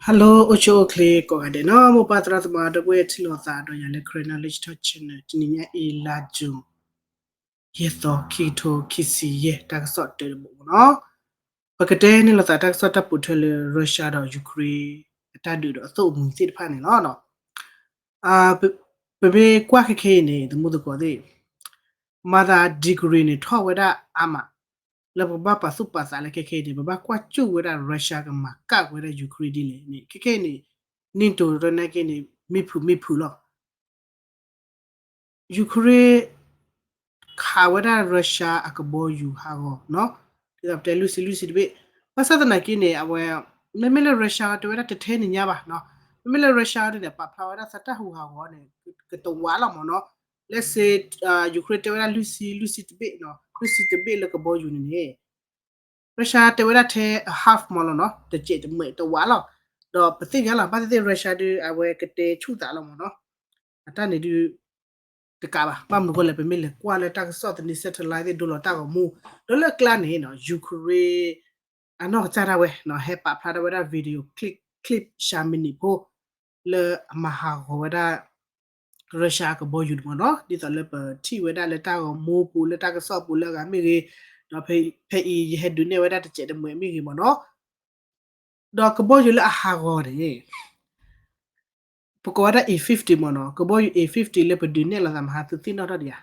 Hello အိၣ်ဆူၣ်အိၣ်ချ့ကိးဂၤဒဲးနီၤ, မိၢ်ပၢ်သရၣ်သမါဒီပုၢ်ဝဲၢ်ထံၣ်လိာ်သးဒီးယၤလၢ Karen Knowledge Talk Channel တနံၤညါအံၤ လါ June ယဲၢ်သီ ခံကထိခံဆံယဲၢ် တၢ်ကစီၣ်တၢတဘိမ့ၢ်နီၤ. ပကတဲန့ၢ်လိာ်သးတၢ်ကစီၣ်တၢ်ပိာ်ထွဲလၢ Russia ဒီး Ukraine အတၢ်ဒုးဒီးအသိၣ်အမှံၤသ့ၣ်တဖၣ်န့ၣ်လီၤ. ပမ့ၢ်ကွၢ်ခဲခဲအံၤန့ၣ် သမူသကိးသ့ၣ် မၤသး degree န့ၣ် ထီၣ်ဝဲဒၣ်အါမး လၢပကဘၣ်ပာ်သူၣ်ပာ်သးလၢခဲခဲအံၤန့ၣ် ပဘၣ်ကွၢ်စူၣ်ဝဲဒၣ် Russia ကမၤကၣ်ဝဲဒၣ် Ukraine ဒ်လဲၣ်န့ၣ် ခဲခဲအံၤန့ၣ် NATO တနာ်က့န့ၣ် မ့ၢ်ဖုးမ့ၢ်ဖုးလီၤ. Ukraine ခးဝဲဒၣ် Russia အကဘီယူၤဟးဂီၤနီၤ, ဒ်သိးပတဲလွံၢ်ဆံလွံၢ်ဆံတဘ့ၣ်, ဘၣ်ဆၣ်သနာ်က့န့ၣ် အဝဲ မ့မ့ၢ်လၢ Russia တဲဝဲဒၣ်တထဲန့ၣ်ညါဘၣ်နီၤ, မ့မ့ၢ်လၢ Russia ဒ်န့ၣ် ပာ်ဖျါဝဲဒၣ်သတၢ်ဟူးဟးဂီၤန့ၣ် ကတဝးလီၤမ့ၢ်နီၤ, လၢစ့ Ukraine တဲဝဲဒၣ်လွံၢ်ဆံလွံၢ်ဆံတဘ့ၣ်နီၤ, လွံၢ်ဆံတဘ့ၣ်လၢကဘီယူၤန့ၣ်န့ၣ် Russia တဲဝဲဒၣ်ထဲအ half မ့ၢ်လီၤနီၤ, တစဲးတမဲးတဝးလီၤ, ဒီးပသ့ၣ်ညါလီၤ ဘၣ်သ့ၣ်သ့ၣ် Russia ဒုး အဝဲကတဲဆူၣ်သးလီၤမ့ၢ်နီၤ, အတၢ်န့ၣ်ဒုး တကးဘၣ်, ဘၣ်မနုၤဃိလဲၣ် ပမ့ၢ်လဲၤကွၢ်လၢတၢ်ကစီၣ်သန့ satellite သ့ၣ်ဒိလီၤတၢ်ဂီၤမူ, ဒီးလၢအကျါန့ၣ်နီၤ Ukraine အနီၢ်ကစၢ်ဒၣ်ဝဲနီၤ ဟဲပာ်ဖျါထီၣ်ဝဲဒၣ် video clip ဆံမံးနံးဖိ လၢအမၤဟးဂီၤဝဲဒၣ် Russia အကဘီယူၤန့ၣ်မ့ၢ်နီၤ, ဒ်သိးလၢပထံၣ်ဝဲဒၣ်လၢတၢ်ဂီၤမူပူၤ လၢတၢ်ကစီၣ်ပူၤလၢအဂၤမ့ၢ်ဂ့ၤ, ဒီးဖဲအံၤယဟဲဒုးနဲၣ်ဝဲဒၣ်တစဲးတမဲးမ့ၢ်ဂ့ၤမ့ၢ်နီၤ, ဒီးကဘီယူၤလၢအဟးဂီၤန့ၣ် ပကိးဝဲဒၣ် A fifty မ့ၢ်နီၤ, ကဘီယူၤ A fifty လၢပဒုးနဲၣ်လိာ်သးမဟါသုသ့ၣ်နီၣ်ထီၣ်ဒံးဧါ,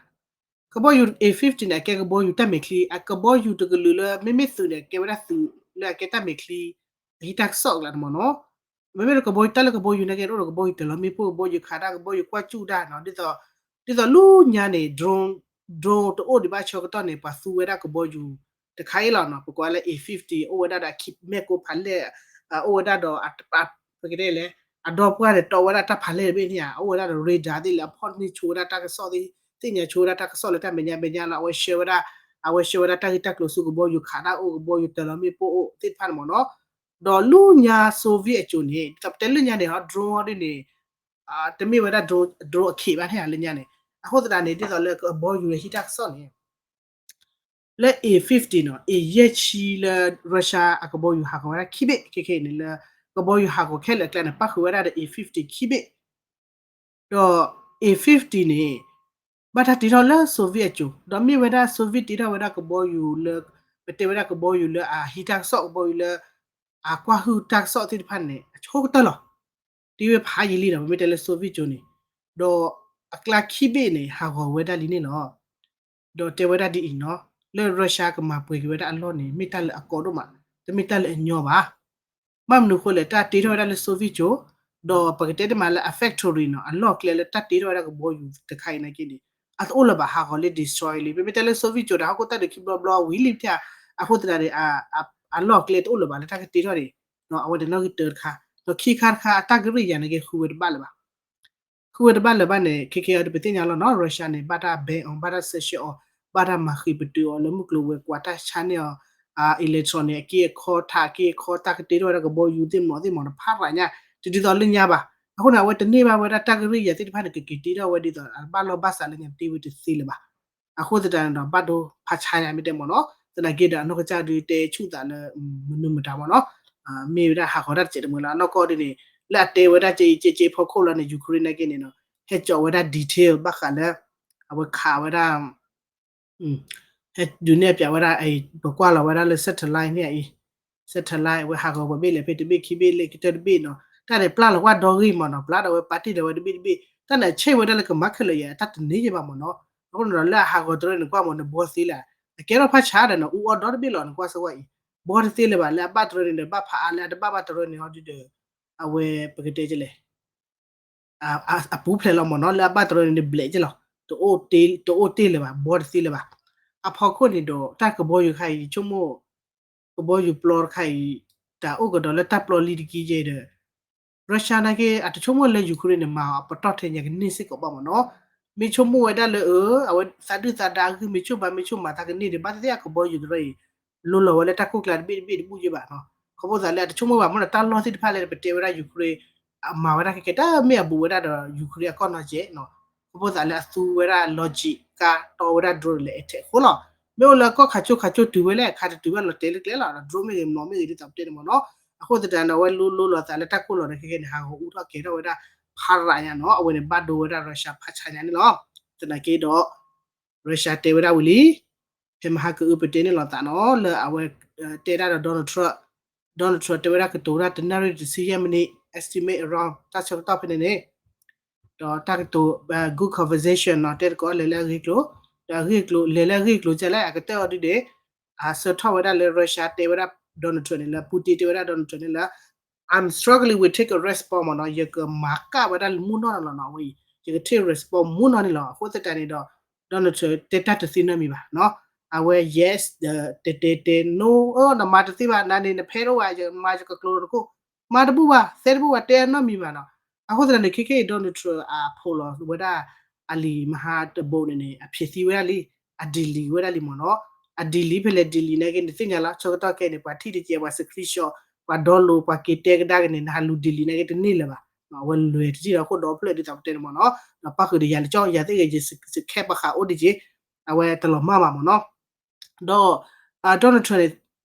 ကဘီယူၤ A fifty န့ၣ် အကဲကဘီယူၤတၢ်မဲာ်ချံ, အကဘီယူၤတကလုာ်လၢ မ့မ့ၢ်သုးန့ၣ် ကဲဝဲဒၣ်သုးလၢအကဲတၢ်မဲာ်ချံ အဟံးတၢ်ကစီၣ်အကျါန့ၣ်မ့ၢ်နီၤ, မ့မ့ၢ်လၢကဘီယူၤ တၢ်လၢကဘီယူၤနာ်က့ တအိၣ်ဒီးကဘီယူၤတၢၤလီၤမ့ၣ်ပိၢ် ကဘီယူၤခးတၢ် ကဘီယူၤကွၢ်စူၣ်တၢ်နီၤ, ဒ်သိး ဒ်သိးလၢညါန့ၣ် drone drone တအိၣ်ဒံးဘၣ်ဆၢကတီၢ်န့ၣ် ပှၤသူဝဲဒၣ်ကဘီယူၤတခါအံၤလီၤနီၤ, ပကိးဝဲလၢ A fifty အိၣ်ဝဲဒၣ်ဒီးအခံမဲာ်ကိးဖးလဲၢ်, အိၣ်ဝဲဒၣ်ဒီး ပကတဲလဲၣ်, အဒီပှၢ်န့ၣ် တီဝဲဒၣ်တၢ်ဖးလဲၢ်တဘ့ၣ်န့ၣ်ဧါ, အိၣ်ဝဲဒၣ်ဒီး radar သ့ၣ်လၢအဖီၣ်န့ၢ်ဆိဝဲဒၣ်တၢ်ကစီၣ်သ့ၣ်, သ့ၣ်ညါဆိဝဲဒၣ်တၢ်ကစီၣ်လၢတၢ်မဲာ်ညါမဲာ်ညါလီၤ, အဝဲဆှၢဝဲဒၣ်, အဝဲဆှၢဝဲဒၣ်တၢ်ဂ့ၢ်တၢ်ကျိၤဆူကဘီယူၤခးတၢ်အိၣ် ကဘီယူၤတၢၤလီၤမ့ၣ်ပိၢ်အိၣ်သ့ၣ်တဖၣ်န့ၣ်မ့ၢ်နီၤ, ဒီးလၢညါ Soviet အစိၤန့ၣ် ဒ်သိးပတဲလၢညါန့ၣ် drone ဒ်န့ၣ် တမ့ၢ်ဝဲဒၣ် drone အခံးဘၣ်န့ၣ်ဧါလၢညါန့ၣ်, အဃိသတးန့ၣ် ဒ်သိးလၢကဘီယူၤလၢဟံးတၢ်ကစီၣ်န့ၣ် လၢ A fifty နီၤ, A ယဲၢ်ဆံလၢ Russia အကဘီယူၤဟးဂီၤဝဲဒၣ်ခံဘ့ၣ် ခဲခဲအံၤန့ၣ်လၢ ကဘီယူၤဟးဂီၤခဲလၢာ်အကျါန့ၣ် ပၣ်ဃုာ်ဝဲဒၣ်ဒီး A fifty ခံဘ့ၣ်, ဒီး A fifty န့ၣ် ဘၣ်တၢ်တ့ထီၣ်လၢ Soviet အစိၤ, ဒီးမ့ၢ်ဝဲဒၣ် Soviet တ့ထီၣ်ဝဲဒၣ်ကဘီယူၤလၢ ပတဲဝဲဒၣ်ကဘီယူၤလၢအဟံးတၢ်ကစီၣ် ကဘီယူၤလၢ အကွၢ်ဟုၣ်တၢ်ကစီၣ်သ့ၣ်တဖၣ်န့ၣ် အဆိကတၢၢ်လီၤ. တ့ဝဲဖးယံာ်လံဒီး ပမ့ၢ်တဲလၢ Soviet အစိၤန့ၣ်, ဒီးအကျါခံဘ့ၣ်န့ၣ် ဟးဂီၤဝဲဒၣ်လံန့ၣ်လီၤ. ဒီးတဲဝဲဒၣ်ဒ်အံၤနီၤ, လၢ Russia ကမၤပှဲၤက့ၤဝဲဒၣ်အလီၢ်န့ၣ် မ့ၢ်တၢ်လၢအကီဒိၣ်မး, တမ့ၢ်တၢ်လၢအညီဘၣ်. ဘၣ်မနုၤအဃိလဲၣ်, တၢ်တ့ထီၣ်ဝဲဒၣ်လၢ Soviet အစိၤ, ဒီးပကတဲတမံၤလၢအ factory နီၤ, အလီၢ်ကျဲလၢတၢ်တ့ထီၣ်ဝဲဒၣ်ကဘီယူၤတခါအံၤနာ်က့န့ၣ် အတအိၣ်လၢၤဘၣ်, ဟးဂီၤလၢ destroy လံ. ပမ့ၢ်တဲလၢ Soviet အစိၤဒီး ဟီၣ်ခိၣ်တၢ်ဒုးခံဘျီဘျီဝံၤလံဖဲ, အဃိသတးန့ၣ် အလီၢ်ကျဲတအိၣ်လၢၤဘၣ်လၢတၢ်ကတ့ထီၣ်န့ၣ်, အဝဲန့ၣ်နီၣ်ဂံၢ်တၢတခါ, ဒီးခံခါတခါ အတၢ်ကရံၣ်ယၤနာ်က့ ဃုဝဲတဘၣ်လၢၤဘၣ် ဃုဝဲတဘၣ်လၢၤဘၣ်န့ၣ် ခဲခဲအံၤ ပသ့ၣ်ညါလီၤနီၤ, Russia န့ၣ် ဘၣ်တၢ် ban အီၤ, ဘၣ်တၢ် sanction အီၤ, ဘၣ်တၢ်မၤဃံးပတုာ်အီၤလၢမုၢ်ကျိၤဝဲၤကွာ်, တၢ်ဆါန့ၢ်အီၤ electron န့ၣ် အက့အခီ, ထးအက့အခီ, တၢ်ကတ့ထီၣ်ဝဲဒၣ်ကဘီယူၤသ့ၣ်မနုၤသ့ၣ်မနုၤ ဖးရၤညါ, တဒ်သိးလၢညါဘၣ်. အဃိန့ၣ် အဝဲတန့ၢ်ဘၣ်ဝဲဒၣ်တၢ်ကရံၣ်ယၤသ့ၣ်တဖၣ်န့ၣ် ကက့ၤတ့ထီၣ်ဝဲဒ်သိး အဘၣ်လီၢ်ဘၣ်စးလၢညါ တ့ဝဲတသ့လၢၤဘၣ်. အဃိသတးန့ၣ်ဒီး ဘၣ်ဒိဖးဆါညါမ့ၢ်တဲမ့ၢ်နီၤ, သနာ်က့ဒီး အနီၢ်ကစၢ်ဒုးတဲဆူၣ်သးလၢ မနုၤမတၤမ့ၢ်နီၤ, မ့ၢ်ဝဲဒၣ်ဟးဂီၤတၢ်တစဲးတမှဲၤလီၤ. အနီၢ်ကီၢ်ဒ်န့ၣ် လၢအတဲဝဲဒၣ်ကဲအံၤကဲကဲဖီခိၣ်လီၤန့ၣ် Ukraine နာ်က့န့ၣ်နီၤ, ဟဲကၠီးဝဲဒၣ် detail ဘၣ်ဃးလၢ အဝဲခးဝဲဒၣ် ဟဲဒုးနဲၣ်ပၠးဝဲဒၣ် ပကွၢ်လီၤဝဲဒၣ်လၢ satellite န့ၣ်အံၤ, satellite အဝဲဟးဂီၤပှဲၤဘ့ၣ်လဲၣ် ဖဲတဘ့ၣ်ခံဘ့ၣ် လၢကတၢၢ်တဘ့ၣ်နီၤ, တၢ်န့ၣ်ပျၢ်လီၤကွၢ်ဒီဂ့ၢ်မ့ၢ်နီၤ, ပျၢ်ဒီးဝဲပာ်တ့ၢ်ဒီးဝဲတဘ့ၣ်တဘ့ၣ်, တၢ်န့ၣ်အဆ့ၣ်ဝဲဒၣ်လၢကမၤခဲလၢာ်ယဲ တၢ်တန့ၢ်ယဲဘၣ်မ့ၢ်နီၤ. အဃိန့ၣ်ဒီး လၢအဟးဂီၤတရၢန့ၣ် ကွၢ်မ့ၢ်နဘှီသ့လဲၣ်, အကဲထီၣ်ဖးဆါဒီးနီၤ အူအီၣ်ဒီတဘ့ၣ်လီၤ နကွၢ်စ့ၢ်ဝဲအံၤ, ဘှီတသ့လၢၤဘၣ်. လၢအဘၣ်တရၢန့ၣ်ဒီး ဘၣ်ဖးအါ, လၢအတဘၣ်ဘၣ်တရၢန့ၣ်ဟီဒုဒီး အဝဲပကတဲကလဲၣ် အပူၤဖျဲးလီၤမ့ၢ်နီၤ, လၢအဘၣ်တရၢန့ၣ် ဘျဲးကလီၤ, တအိၣ်တ့ၢ်လၢၤဘၣ်, ဘှီတသ့လၢၤဘၣ်. အဖီခိၣ်န့ၣ်ဒီး တၢ်ကဘီယူၤတခါအံၤ ဆိကမိၣ် ကဘီယူၤပျီတခါအံၤ တၢ်အိၣ်ကဒီးလၢတၢ်ပျီလံတက့ၢ်ယဲဒီး Russia နာ်က့ အတဆိကမိၣ်လၢ Ukraine န့ၣ် မၤအီၤအပတီၢ်ထဲညါကန့ၢ်စ့ၢ်ကီးဘၣ်မ့ၢ်နီၤ. မ့ၢ်ဆိကမိၣ်ဝဲဒၣ်လၢ အဝဲသးဒုၣ်သးဒါအဂ့ၢ် မ့ၢ်ဆိၣ်ဘၣ် မ့ၢ်ဆိၣ်မၤသးကန့ၢ်ဒီး ဘၣ်သ့ၣ်သ့ၣ်အကဘီယူၤတရၢအံၤ လိၤလီၤဝဲလၢတၢ်ကိၢ်ကျါတဘ့ၣ်တဘ့ၣ်တဘူၣ်ယဲဘၣ်နီၤ. ခီဖျိသးလၢအတဆိကမိၣ်ဘၣ်မ့ၢ်ဒီး တၢ်လီၢ်သ့ၣ်တဖၣ်လၢပတဲဝဲဒၣ် Ukraine အမၤဝဲဒၣ်ခဲကဲ တၢ်မ့ၢ်အဘူးဝဲဒၣ်ဒီး Ukraine အကီၢ်နီၢ်ကဲနီၤ. ခီဖျိသးလၢအသူဝဲဒၣ် logic ကါတီဝဲဒၣ် drone လၢ attack အဃိလီၤ. မ့ၢ်အိၣ်လၢကီၢ်ခးကၠိခးကၠိတုၤဝဲလဲၣ် ခးတတုၤဘၣ်လီၤတဲာ်လၢကျဲလီၤ drone မ့ၢ်ဂ့ၤ မ့ၢ်မ့ၢ်ဂ့ၤ ဒ်သိးပတဲန့ၣ်မ့ၢ်နီၤ. အဃိသတးန့ၣ် အဝဲလိလိလီၤသးလၢတၢ်ကိၢ်လီၤန့ၣ် ခဲကဲန့ၣ် ဟးဂီၤအူထီၣ်ကဲၤထီၣ်ဝဲဒၣ် ဖးရးညါနီၤ, အဝဲန့ၣ်ဘၣ်ဒိဝဲဒၣ် Russia ဖးဆါညါန့ၣ်လီၤ. သနာ်က့ဒီး Russia တဲဝဲဒၣ်ဝံၤလံ, ဖဲမဟါကအုပတဲန့ၣ်လီၤသးနီၤ လၢအဝဲ တဲဒၣ်ဒီး Donald Trump, Donald Trump တဲဝဲဒၣ်ကတိၤဒၣ်တနၣ်ရံၣ်တဆံယဲၢ်မံးနံး estimate around တၢ်ဆၢကတီၢ်ဖဲန့ၣ်န့ၣ် ဒီးတၢ်ကတိၤ good conversation နီၤ, တဲသကိးလဲၤလၢအဂ့ၢ်ကျိၤ, ဒီးအဂ့ၢ်ကျိၤ လဲၤလၢအဂ့ၢ်ကျိၤကဲလဲၣ် အကတၢၢ်အီၤဒ်န့ၣ် အဆၢထီၣ်ဝဲဒၣ်လၢ Russia တဲဝဲဒၣ် Donald Trump န့ၣ် လၢ Putin တဲဝဲဒၣ် Donald Trump န့ၣ်လၢ I'm struggling with take a response မ့ၢ်နီၤ, ယကမၤကၣ်ဝဲဒၣ်မူနီၢ်န့ၣ်လီၤနီၤ, အဝဲအံၤ ယက take response မူနီၢ်န့ၣ်လီၤ. အဃိသတးန့ၣ်ဒီး Donald Trump တဲတၢ်တသ့နီတမံၤဘၣ်နီၤ, အဝဲ yes ဒီး တဲတဲတဲ no အၢ နမၤတသ့ဘၣ် နၤန့ၣ် နဖဲတအိၣ်ဘၣ် ယမၤယကကျိၤတခိၣ်, မၤတဘူၣ်ဘၣ် သဲတဘူၣ်ဘၣ် တဲနီတမံၤဘၣ်နီၤ. အဃိသတးန့ၣ် ခဲခဲအံၤ Donald Trump အဖိးလီၤဝဲဒၣ် အလံာ်မဟါတဘိန့ၣ်န့ၣ် အဖျဲးသံဝဲဒၣ်လံ, အ delete ဝဲဒၣ်လံမ့ၢ်နီၤ, အ delete ဖဲလဲၣ် delete နာ်က့ နသ့ၣ်ညါလီၤ ဆၢကတီၢ်ခဲအံၤန့ၣ် ပှၤထံၣ်တကဲ ပှၤ screenshot ပှၤ download ပှၤက့ၤတဲကဒါက့ၤန့ၣ် နဟးလူၤ delete နာ်က့တန့ၢ်လၢၤဘၣ်, အဝဲလွဲၤတထံၣ်ဒီးခိၣ်ဒီဖျၢၣ်ဒ်သိးပတဲန့ၣ်မ့ၢ်နီၤ, ဒီးပၣ်ဃုာ်ဒီးယၤလၢကၠီ ယၤသ့ၣ်ဂ့ၤ ယစခဲပဃာ်အိၣ်ဒ်က့ၤ, အဝဲတလီၤမၢ်ဘၣ်မ့ၢ်နီၤ. ဒီး Donald Trump န့ၣ်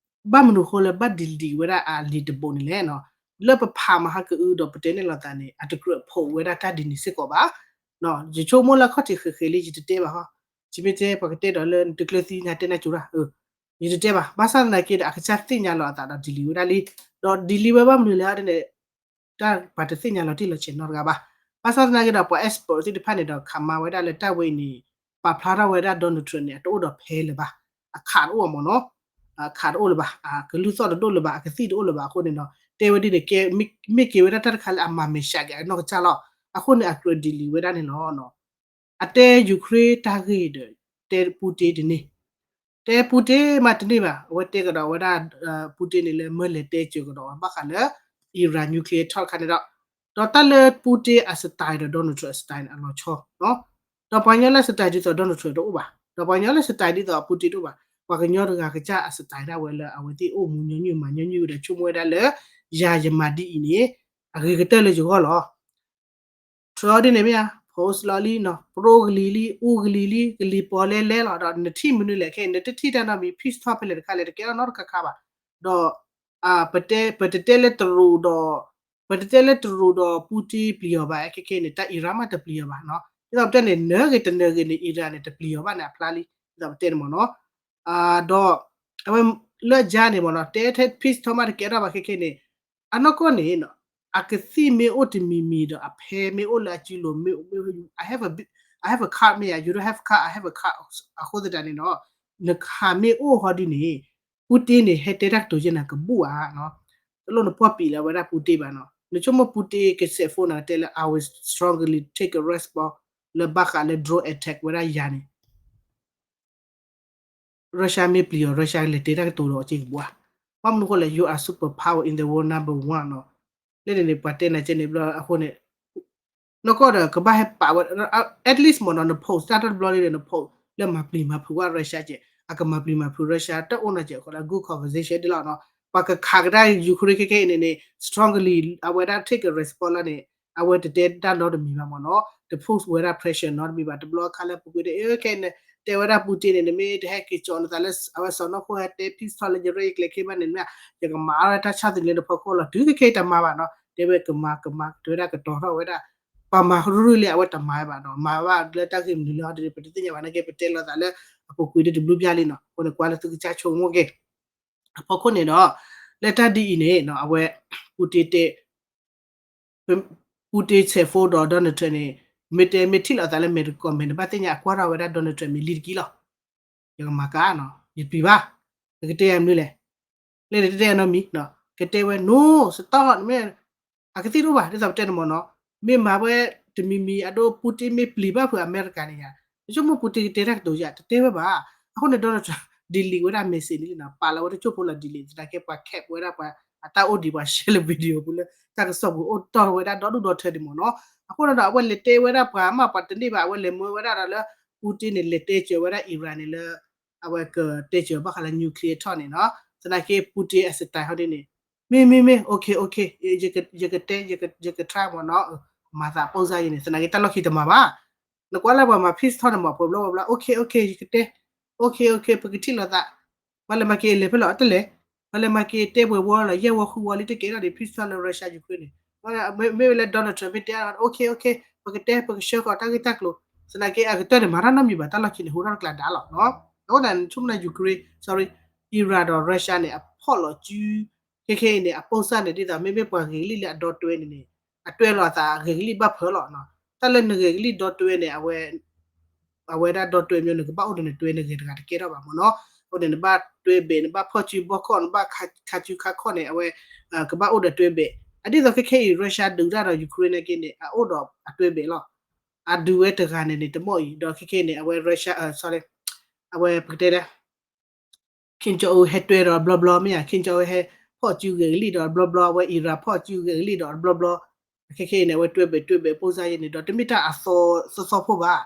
ဘၣ်မနုၤဃိလၢဘၣ် delete ဝဲဒၣ်အလံာ်တဘိန့ၣ်လဲၣ်နီၤ, လၢပဖးမဟါကအုဒီးပတဲန့ၣ်လီၤသးန့ၣ် အတကြၢးဖိးဝဲဒၣ်တၢ်ဒ်န့ၣ်စ့ၢ်ကီးဘၣ်, ယဆိကမိၣ်လၢခီၣ်ထံးဃဲးဃဲးလံ ယတတဲဘၣ်ဟီ, ယမ့ၢ်တဲပှၤကတဲဒီးလၢနတကျၢၤသံနတဲနၢ်ကၠိတၢ်, ယတတဲဘၣ်, ဘၣ်ဆၣ်သနာ်က့ဒီး အကစၢ်သ့ၣ်ညါလီၤအသးဒီး delete ဝဲဒၣ်လံ, ဒီး delete ဝဲဘၣ်မနုၤလဲၣ်န့ၣ် တၢ်ပှၤတသ့ၣ်ညါလီၤတံၢ်လီၤဆဲးနီတဂၤဘၣ်. ဘၣ်ဆၣ်သနာ်က့ဒီး ပှၤ expert သ့ၣ်တဖၣ်န့ၣ်ဒီး ခးမါဝဲဒၣ်လၢတၢ်ဝဲအံၤန့ၣ် ပာ်ဖျါထီၣ်ဝဲဒၣ် Donald Trump န့ၣ် အတအိၣ်ဒီးဖဲလၢၤဘၣ်, အခးတအိၣ်မ့ၢ်နီၤ, အခးတအိၣ်လၢၤဘၣ်, ကလုၢ်သီၣ်တဒိၣ်လၢၤဘၣ်, အကသံၣ်တအိၣ်လၢၤဘၣ်အဃိန့ၣ်ဒီး တဲဝဲဒ်န့ၣ် မ့ၢ်က့ၤဝဲဒၣ်တၢ်တခါလၢအမၤမဲာ်ဆှးက့ၤအနီၢ်ကစၢ်လီၤ. အဃိန့ၣ် အကြၢး delete ဝဲဒၣ်န့ၣ်လီၤ. အတဲ Ukraine တၢ်ဂ့ၢ်ဒီး တဲ Putin တန့ၢ်, တဲ Putin မးတန့ၢ်ဘၣ်, အဝဲတဲကဒီးဝဲဒၣ် Putin န့ၣ်လၢ မၢလဲၤတဲစၢၤကဒီးဘၣ်ဃးလၢ Iran nuclear talk တခါန့ၣ်ဒီး, ဒီးတၢ်လၢ Putin အ style ဒီး Donald Trump အ style န့ၣ် အလီၤဆီ, ဒီးပှၤကညီလၢ style ဒ်သိး Donald Trump တအိၣ်ဘၣ်, ဒီးပှၤကညီလၢ style ဒ်သိး Putin တအိၣ်ဘၣ်, ပှၤကညီတဂၤကစၢ်အ style ဒၣ်ဝဲလၢအဝဲသ့ၣ်အိၣ်မူညီနုၢ်မၤညီနုၢ်ဝဲဒီး ဆိကမိၣ်ဝဲဒၣ်လၢ ယၤယမၤဒ်အံၤန့ၣ် အဂ့ၤကတၢၢ်လၢယဂီၢ်လီၤ. ထြၢဒ်န့ၣ်မ့ၢ်ဧါ, post လီၤလံနီၤ, ပရိကလံၤလံ, အူကလံၤလံ, ကလံၤပီၤလဲလဲလီၤ, ဒီးနထံၣ်မနုၤလဲၣ်ခဲအံၤ နတထံၣ်တၢ်နီတမံၤ peace talk ဖဲလဲၣ်တခါလဲၣ် တကဲထီၣ်နီတခါခါဘၣ်, ဒီး ပတဲ ပတတဲလၢတရူးဒီး ပတတဲလၢတရူးဒီး Putin ပျံၤအီၤဘၣ်, ခဲခဲအံၤန့ၣ် တၢ် Iran မးတပျံၤအီၤဘၣ်နီၤ, ဒ်သိးပတဲန့ၣ် နၢဂ့ၤတနၢဂ့ၤန့ၣ် Iran န့ၣ် တပျံၤအီၤဘၣ်န့ၣ် အဖျါလံ, ဒ်သိးပတဲန့ၣ်မ့ၢ်နီၤ, ဒီး အဝဲ လၢအယါန့ၣ်မ့ၢ်နီၤ တဲထဲ peace talk မးတကဲထီၣ်ဘၣ် ခဲခဲအံၤန့ၣ် အနီၢ်ကီၢ်န့ၣ် အကသံၣ်မ့ၢ်အိၣ်တမံၤမံၤဒီး အဖဲမ့ၢ်အိၣ်လၢအစုလိၤ မ့ၢ် I have a bit, I have a card မ့ၢ်ဧါ, you don't have card, I have a card အဃိသတးန့ၣ်နီၤ, နခးမ့ၢ်အိၣ်ဟီဒ်န့ၣ် Putin န့ၣ် ဟဲတဲတၢ်ကတိၤယဲၢ်နၤကဘူၣ်ဧါ, တလိၣ်နပှီၢ်ပံးလၢဝဲဒၣ် Putin ဘၣ်နီၤ, နဆိကမိၣ် Putin ကစဲး phone နၤတဲလၢ I will strongly take a response လၢဘၣ်ဃးလၢ drone attack ဝဲဒၣ်ယၤန့ၣ် Russia မ့ၢ်ပျံၤအီၤ Russia လဲၤတဲတၢ်ကတိၤဒီးအီၤက့ၤကဘှါ, ဘၣ်မနုၤဃိလဲၣ် you are superpower in the world number one နီၤ, လၢန့ၣ်န့ၣ် ပှၤတဲနၤကဲန့ၣ်ဘျီအဃိန့ၣ် နီၢ်ကီၢ်ဒီးကဘၣ်ဟဲပာ်ဝဲ at least မ့ၢ်နီၤ န post တၢ်တဘျီလံဒီး န post လၢမၤပျံၤမၤဖုးဝဲ Russia ကဲ, အကမၤပျံၤမၤဖုး Russia တအိၣ်နီတစဲးအဃိလၢ good conversation ဒ်လီၤနီၤ, ပှၤကခးကဒါ Ukraine ခဲခဲအံၤန့ၣ်န့ၣ် strongly အဝဲဒၣ် take a response လီၤန့ၣ် အဝဲတတဲတၢ်နီတမံၤဘၣ်မ့ၢ်နီၤ, တ post ဝဲဒၣ် pressure နီတမံၤဘၣ်, တဘျီအခါလၢပူၤကွံာ်ဒီး ခဲအံၤန့ၣ် တဲဝဲဒၣ် Putin န့ၣ် နမ့ၢ်တဟဲက့ၤကၠီနသးလၢအဝဲစီၤနီၢ်ခိၣ်ဟဲတဲ peace talk လၢယရဲၣ်ယကျဲၤခဲဘၣ်န့ၣ် မ့ၢ် ယကမၤအါထီၣ်တၢ်ဆၣ်သနံးလၢနဖီခိၣ်လီၤ, တုၤခဲခဲအံၤတမၤဘၣ်နီၤ, တဲဝဲကမၤကမၤ တဲဝဲဒၣ်ကတီၤထီၣ်ဝဲဒၣ် ပှၤမၤရူၢ်ရူၢ်လံ အဝဲတမၤဘၣ်နီၤ, မၤဘၣ်လၢတၢ်ဂ့ၢ်မနုၤလဲၣ်ဟီဒ်န့ၣ် ပတသ့ၣ်ညါဘၣ်နာ်က့ ပတဲလိာ်သးလၢအပူၤကွံာ်ဒီးတဘျုးပျၢ်လံနီၤ, အဃိန့ၣ် ကွၢ်လၢသုကစၢ်ဆိကမိၣ်က့ၤ အဖီခိၣ်န့ၣ်ဒီး လၢတၢ်ဒ်အံၤန့ၣ်နီၤ အဝဲ Putin တဲ Putin ဆဲး phone ဒီး Donald Trump န့ၣ် မ့ၢ်တဲမ့ၢ်ထံၣ်လိာ်သးလၢမဲာ်တကီၢ်မဲာ် နဘၣ်သ့ၣ်ညါအကွၢ်ထီၣ်ဝဲဒၣ် Donald Trump မ့ၢ်လံတက့ၢ်လီၤ. ယကမၤကါနီၤ ယပျံၤဘၣ်, နကတဲယၤမနုၤလဲၣ်, လဲၣ်နတတဲယၤနီတမံၤ, ကတဲဝဲ no stop နမ့ၢ် အကသံၣ်တအိၣ်ဘၣ် ဒ်သိးပတဲန့ၣ်မ့ၢ်နီၤ, မ့ၢ်မၤဝဲတမံၤမံၤအဒိ Putin မ့ၢ်ပျံၤဘၣ်ဖုးအမဲရကၤန့ၣ်ယါ, ယဆိကမိၣ် Putin ကတဲတၢ်ကတိၤယါ တတဲဝဲဘၣ်, အဃိန့ၣ် Donald Trump delete ဝဲဒၣ် message န့ၣ်လံနီၤ, ပာ်လီၤဝဲတစိၢ်ဖိလီၤ delete သနာ်က့ပှၤ cap ဝဲဒၣ်ပှၤ အတၢ်အိၣ်ဒံးပှၤ share လၢ video ပူၤလၢ တၢ်ကစီၣ်ပူၤအိၣ်တီၢ်ဝဲဒၣ်ဒီဒူၣ်ဒီထၢဒံးမ့ၢ်နီၤ, အဃိန့ၣ်ဒီး အဝဲလဲၤတဲဝဲဒၣ်ပှၤမးပှၤတန့ၢ်ဘၣ် အဝဲလဲၤမၢဝဲဒၣ်ဒီးလၢ Putin န့ၣ် လဲၤတဲစၢၤဝဲဒၣ် Iran န့ၣ်လၢ အဝဲကတဲစၢၤဘၣ်ဃးလၢ nuclear talk န့ၣ်နီၤ, သနာ်က့ Putin အ style ဟီဒ်န့ၣ်, မ့ၢ်မ့ၢ်မ့ၢ် okay okay ယကတဲ ယက try မ့ၢ်နီၤ, မၤသးပိာ်စၢ်ယဲန့ၣ် သနာ်က့တၢ်လီၢ်ခံတမၤဘၣ်, နကွၢ်လၢပှၤမၤ peace talk န့ၣ်မ့ၢ်ပှဲၤဘျီပှဲၤဘျီ okay okay ယကတဲ okay okay ပကထံၣ်လိာ်သး, ပှၤလဲၤမၤက့ၤလဲၤဖဲလဲၣ်အတလဲၣ် ပှၤလဲၤမၤက့ၤတဲပှဲၤဝီလီၤ ယဲၢ်ဝီဃုဝီလံတကဲထီၣ်ဒံး ဖံစၢလၢ Russia Ukraine န့ၣ်, မ့မ့ၢ်ဝဲလၢ Donald Trump မ့ၢ်တဲ OK OK ပကတဲ ပကဆှၢဃီၤတၢ်ဂ့ၢ်တၢ်ကျိၤ, သနာ်က့ အကတၢၢ်န့ၣ်မၤတၢ်နီတမံၤဘၣ် တၢ်လီၢ်ခံန့ၣ် ဟူထီၣ်တကျးဒါလီၤ. အဃိသတးန့ၣ် ဆိကမိၣ် Ukraine, sorry, Iran ဒီး Russia န့ၣ် အဖီၣ်လီၤစု ခဲခဲအံၤန့ၣ် အပိၢ်စၢ်န့ၣ် ဒ်သိး မ့မ့ၢ်ပှၤဂ့ၤကလံၣ်လၢအဒီတွဲန့ၣ်န့ၣ် အတွဲလီၤအသးဂ့ၤကလံၣ်ဘၣ်ဖၢလီၤ. တၢ်လၢနဂ့ၤကလံၣ်ဒီတွဲန့ၣ် အဝဲဒၣ်ဒီတွဲမ့ၢ် နကဘၣ်အိၣ်ဒီးနတွဲ နဂ့ၤတဂၤတကဲထီၣ်ဘၣ်မ့ၢ်နီၤ. အဃိန့ၣ် နဘၣ်တွဲဘဲး နဘၣ်ဖီၣ်စုဘီခီၣ် နဘၣ်ခါစုခါခီၣ်န့ၣ် အဝဲ ကဘၣ်အိၣ်ဒီးတွဲဘဲး. အဒ်သိးခဲခဲအံၤ Russia ဒုးတၢ်ဒီး Ukraine နာ်က့န့ၣ် အအိၣ်ဒီးအတွဲဘဲးလီၤ. အဒုးဝဲတဂၤန့ၣ်န့ၣ် တမီၢ်အံၤ ဒီးခဲခဲအံၤန့ၣ် အဝဲ Russia, sorry, အဝဲပကတဲလၢ Kim Jong Un ဟဲတွဲဒီးဘျီဘျီ မ့ၢ်ဧါ, Kim Jong Un ဟဲဖီၣ်စုဂ့ၤကလံၣ်ဒီးဘျီဘျီ, အဝဲ Iran ဖီၣ်စုဂ့ၤကလံၣ်ဒီးဘျီဘျီ, ခဲခဲအံၤန့ၣ် အဝဲတွဲဘဲးတွဲဘဲးပိၢ်စၢ်ယဲန့ၣ် ဒီးတမ့ၢ်တၢ်အသီသီဖိဘၣ်.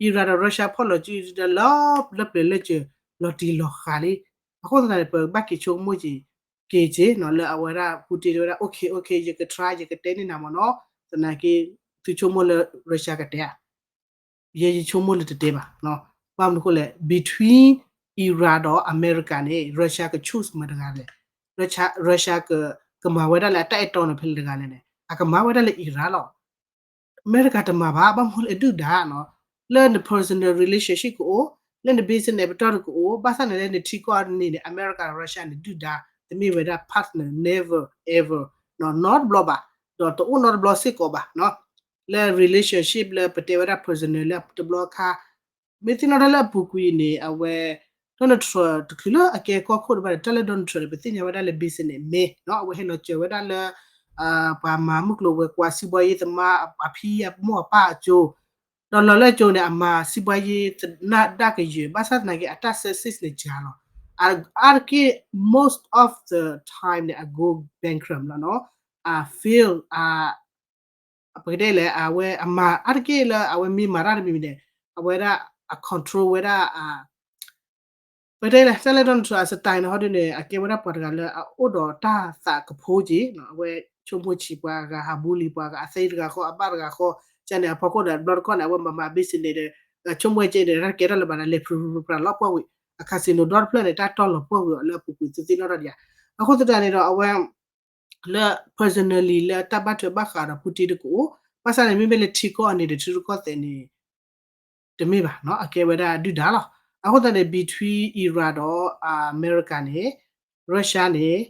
Iran ဒီး Russia ဖီၣ်လီၤစုဒီးလၢပျၢၤလၢကၢၤ လီၤတံၢ်လီၤဃာ်လံ. အဃိသတးန့ၣ် ပဘၣ်က့ၤဆိကမိၣ်က့ၤ က့ၤက့ၤနီၤ လၢအဝဲဒၣ် Putin တဲဝဲဒၣ် OK OK ယက try ယကတဲန့ၢ်နၤမ့ၢ်နီၤ. သနာ်က့ သုဆိကမိၣ်လၢ Russia ကတဲဧါ ယဲယဆိကမိၣ်လၢတတဲဘၣ်. ဘၣ်မနုၤအဃိလဲၣ် between Iran ဒီး America န့ၣ် Russia က choose မတၤတဂၤလဲၣ်. Russia ကမၤဝဲဒၣ်လၢအတၢ်အဲၣ်တီန့ၣ် ဖဲလဲၣ်တဂၤလဲၣ်န့ၣ် အကမၤဝဲဒၣ်လၢ Iran လီၤ. အမဲရကၤတမၤဘၣ် ဘၣ်မနုၤလဲၣ် ဒုၣ်ဒါနီၤ. လၢန personal relationship ကအိၣ်, လၢန business ပတီၢ်တကအိၣ်, ဘၣ်ဆၣ်န့ၣ်လၢနထံကီၢ်န့ၣ်န့ၣ် အမဲရကၤ Russia န့ၣ် ဒုၣ်ဒါ, တမ့ၢ်ဝဲဒၣ် partner, never ever, နီတဘျီဘၣ်, ဒီးတအိၣ်နီတဘျီစ့ၢ်ကီးဘၣ်. လၢ relationship လၢပတဲဝဲဒၣ် personal လၢတဘျီခါ မ့ၢ်သ့ၣ်နီၣ်ထီၣ်လၢအပူၤကွံာ်န့ၣ် အဝဲ Donald Trump တချုးလၢအကဲကီၢ်ခိၣ်တဘၣ်ဒီး တၢ်လၢ Donald Trump န့ၣ် ပသ့ၣ်ညါဝဲဒၣ်လၢ business man နီၤ, အဝဲဟဲလီၤစၢၤဝဲဒၣ်လၢ ပှၤမၤမုၢ်ကျိၤဝဲၤကွာ် စီးပွားရေးသမား အဖံအမိၢ်အပၢ်အစိၤ, ဒီးလီၤလၢအစိၤန့ၣ် အမၤ စီးပွားရေး သနၢ်ဒၣ်ကယဲၢ် ဘၣ်ဆၣ်သနာ်က့ အတၢ် success န့ၣ် စှၤလီၤ. အါတက့ၢ် most of the time န့ၣ် အ go bankrupt လီၤနီၤ, အ fail အ ပကတဲလဲၣ် အဝဲအမၤ အါတက့ၢ်လၢအဝဲမ့ၢ်မၤတၢ်တမံၤမံၤန့ၣ် အဝဲဒၣ်အ control ဝဲဒၣ် ပကတဲလဲၣ် တၢ်လၢ Donald Trump အ style န့ၣ် ဟီဒုန့ၣ် အကဲဝဲဒၣ်ပှၤတဂၤလၢအအိၣ်ဒီးတၢ်သးကဖိက့ၤ, အဝဲဆိကမိၣ်ဆံးပှၤဂၤ ဟး bully ပှၤဂၤ အသ့တဂၤဃီ အဘၣ်တဂၤဃီ, ကန့ၣ်အဖီခိၣ်ဒီး ဘျီတခီၣ်န့ၣ် အဝဲမၤမၤ business န့ၣ်ဒီး ဆိကမိၣ်ဝဲက့ၤန့ၣ် တၢ်ကဲထီၣ်လၢၤဘၣ်ဒီး လဲၤဖြူဖြူဖြူလီၤပှီၢ်ဝံၤ အ casino ဒီတဖျၢၣ်န့ၣ် တၢ်တီၢ်လီၤပှီၢ်ဝံၤအီၤလၢအပူၤကွံာ်သ့သ့နီၣ်ထီၣ်ဒံးဧါ. အဃိသတးန့ၣ်ဒီး အဝဲ လၢ personally လၢတၢ်ဘၣ်ထွဲဘၣ်ဃးဒီး Putin တကအိၣ်, ဘၣ်ဆၣ်န့ၣ် မ့မ့ၢ်လၢထံကီၢ်န့ၣ်ဒီး ထံရူၢ်ကီၢ်သဲးန့ၣ် တမ့ၢ်ဘၣ်နီၤ, အကဲဝဲဒၣ်ဒုၣ်ဒါလီၤ. အဃိသတးန့ၣ် between Iran ဒီး အမဲရကၤန့ၣ် Russia န့ၣ်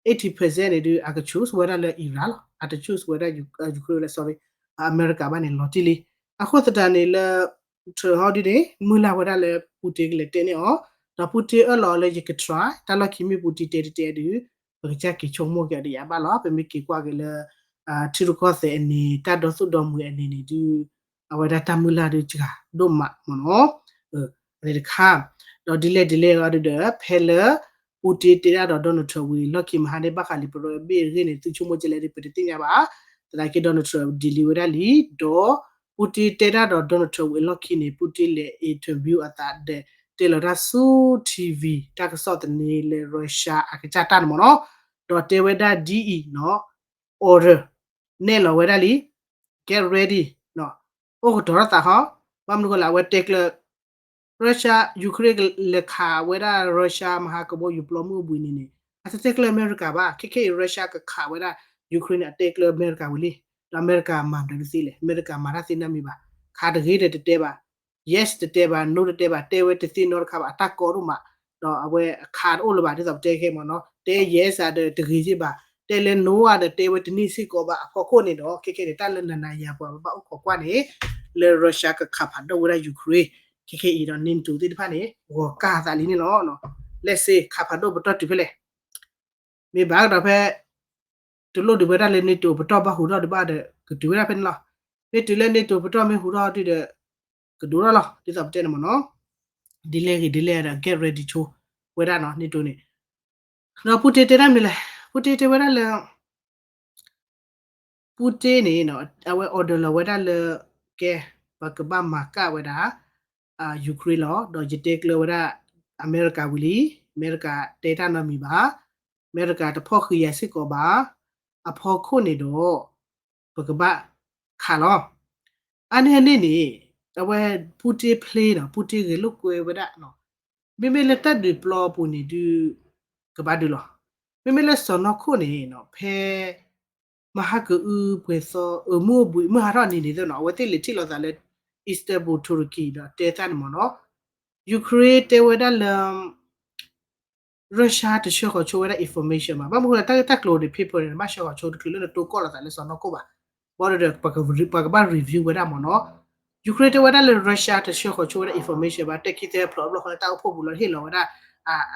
eighty percent န့ၣ်ဒုး အက choose ဝဲဒၣ်လၢ Iran လီၤ, အတ choose ဝဲဒၣ် Ukraine လၢ sorry အမဲရကၤဘၣ်န့ၣ် လီၤတံၢ်လံ. အဃိသတးန့ၣ်လၢ Trump ဟီဒုန့ၣ် မုၢ်လၢ်ဝဲဒၣ်လၢ Putin ကလဲၤတဲန့ၢ်အီၤ, ဒီး Putin အၢၣ်လီၤလၢယက try, တၢ်လီၢ်ခံမ့ၢ် Putin တဲတတဲဒုး ပကစၢ်က့ၤဆိကမိၣ်က့ၤအီၤဒီးယၤဘၣ်လီၤ. ပမ့ၢ်က့ၤကွၢ်က့ၤလၢ ထံရူၢ်ကီၢ်သဲးအန့ၣ် တၢ်ဒီသူၣ်ဒီမှံၤအန့ၣ်န့ၣ်ဒုး အဝဲဒၣ်တၢ်မုၢ်လၢ်ဒုးစှၤဒိၣ်မးမ့ၢ်နီၤ. အန့ၣ်တခါ, ဒီးဒ်လဲၣ်ဒ်လဲၣ်ဂီၢ်ဒုးဒီး ဖဲလၢ Putin တဲဒၣ်ဒီး Donald Trump ဝံၤ လီၢ်ခံမဟါန့ၣ် ဘၣ်ဃးလံာ်ပရၢဘ့ၣ်အဂ့ၢ်န့ၣ် သုဆိကမိၣ်ကလဲၣ်ဒုး ပတသ့ၣ်ညါဘၣ်. သနာ်က့ Donald Trump delete ဝဲဒၣ်လံ, ဒီး Putin တဲဒၣ်ဒီး Donald Trump ဝံၤအလီၢ်ခံန့ၣ် Putin လဲၤ interview အသးဒီး တဲလီၤတၢ်ဆူ TV တၢ်ကစီၣ်သန့လၢ Russia အကစၢ်တၢ်န့ၣ်မ့ၢ်နီၤ, ဒီးတဲဝဲဒၣ်ဒ်အံၤနီၤ, order နဲၣ်လီၤဝဲဒၣ်လံ, get ready အိၣ်ကတီၤထီၣ်သးဟီ, ဘၣ်မနုၤဃိလဲၣ် အဝဲတဲကျၢၤ Russia Ukraine ကလဲၤခးဝဲဒၣ် Russia မဟါကဘီယူၤပျီမုၢ်အဘှံးနံၤန့ၣ် အတတဲကျၢၤအမဲရကၤဘၣ်. ခဲခဲအံၤ Russia ကခးဝဲဒၣ် Ukraine န့ၣ် အတဲကျၢၤအမဲရကၤဝံၤလံ, ဒီးအမဲရကၤမၤမနုၤတသ့လဲၣ်, အမဲရကၤမၤတၢ်သ့နီတမံၤဘၣ်. ခးတဂ့ၤဒီးတတဲဘၣ်, yes တတဲဘၣ်, no တတဲဘၣ်, တဲဝဲတသ့နီတခါဘၣ်, အတၢ်ကီဒိၣ်မး, ဒီးအဝဲအခးတအိၣ်လၢၤဘၣ် ဒ်သိးပတဲခဲမ့ၢ်နီၤ, တဲ yes ဧါဒီးတဂ့ၤက့ဘၣ်, တဲလၢ no ဧါဒီးတဲဝဲတန့ၢ်စ့ၢ်ကီးဘၣ်. အဖီခိၣ်န့ၣ်ဒီး ခဲခဲန့ၣ် တၢ်လၢနၤနၤယၤယၤပှၤဘၣ်အိၣ်ခိးကွၢ်န့ၣ် လၢ Russia ကခးဖးဒိၣ်ဝဲဒၣ် Ukraine ခဲခဲအံၤဒီး NATO သ့ၣ်တဖၣ်န့ၣ် ဂီၤကၢ်သးလံန့ၣ်လီၤ. လဲၣ်စ့ခးဖးဒိၣ်ပတီၢ်တုၤဖဲလဲၣ်, မ့ၢ်ဘၣ်ကဒီးဖဲ တလိၣ်ဒံးဝဲဒၣ်လၢ NATO ပတီၢ်ဘၣ်ဟူးထီၣ်ဒံးဘၣ်ဒီး ကတုၤဝဲဒၣ်ဖဲန့ၣ်လီၤ. မ့ၢ်တုၤလၢ NATO ပတီၢ်မ့ၢ်ဟူးထီၣ်ဒံးဒီး ကဒိၣ်ထီၣ်လီၤ ဒ်သိးပတဲန့ၣ်မ့ၢ်နီၤ. ဒ်လဲၣ်ဂ့ၤဒ်လဲၣ်ဒီး get ready ဆိဝဲဒၣ်နီၤ NATO န့ၣ် ဒီး Putin တဲဒၣ်မနုၤလဲၣ်, Putin တဲဝဲဒၣ်လၢ Putin န့ၣ် အဝဲ order လီၤဝဲဒၣ်လၢ ကဲ ပကဘၣ်မၤကၢ်ဝဲဒၣ် Ukraine လီၤ. ဒီးယတဲကျၢၤဝဲဒၣ် အမဲရကၤဝံၤလံ, အမဲရကၤတဲတၢ်နီတမံၤဘၣ်, အမဲရကၤတဖီၣ်ဃံးယၤစ့ၢ်ကီးဘၣ်. အဖီခိၣ်န့ၣ်ဒီး ပကဘၣ်ခးလီၤ. အါန့ၢ်အန့ၣ်န့ၣ် အဝဲ Putin play နီၤ, Putin ဂဲၤလိာ်ကွဲဝဲဒၣ်နီၤ, မ့မ့ၢ်လၢတၢ်ဒုးပျီအပူၤန့ၣ်ဒုး ကဘၣ်ဒုးလီၤ. မ့မ့ၢ်လၢစီၢ်နီၤခိၣ်န့ၣ်နီၤ ဖဲ မဟါကအုပှဲၤသီ အမုၢ်အိၣ်ဘှံး မုၢ်ဟါထီၣ်နံၤန့ၣ်သ့ၣ်နီၤ အဝဲသ့ၣ်လဲၤထံၣ်လိာ်သးလၢ Istanbul Turkey ဒီးတဲသးန့ၣ်မ့ၢ်နီၤ Ukraine တဲဝဲဒၣ်လၢ Russia တဆှၢဃီၤဆိဝဲဒၣ် information ဘၣ်. ဘၣ်မနုၤဃိလၢတၢ်ဂ့ၢ်တၢ်ကျိၤန့ၣ် paper န့ၣ် ဘၣ်ဆှၢဃီၤဆိတချုးလၢနတိကီၢ်လိာ်သးလၢစီၢ်နီၤခိၣ်ဘၣ်. ဘၣ်ဒီး ပှၤကဘၣ် review ဝဲဒၣ်မ့ၢ်နီၤ Ukraine တဲဝဲဒၣ်လၢ Russia တဆှၢဃီၤဆိဝဲဒၣ် information ဘၣ် တဲခံသၢဖျိးဘျီဃီလၢတၢ်အိၣ်ဖှိၣ်ပူၤလီၤ ဟ့ၣ်လီၤဝဲဒၣ်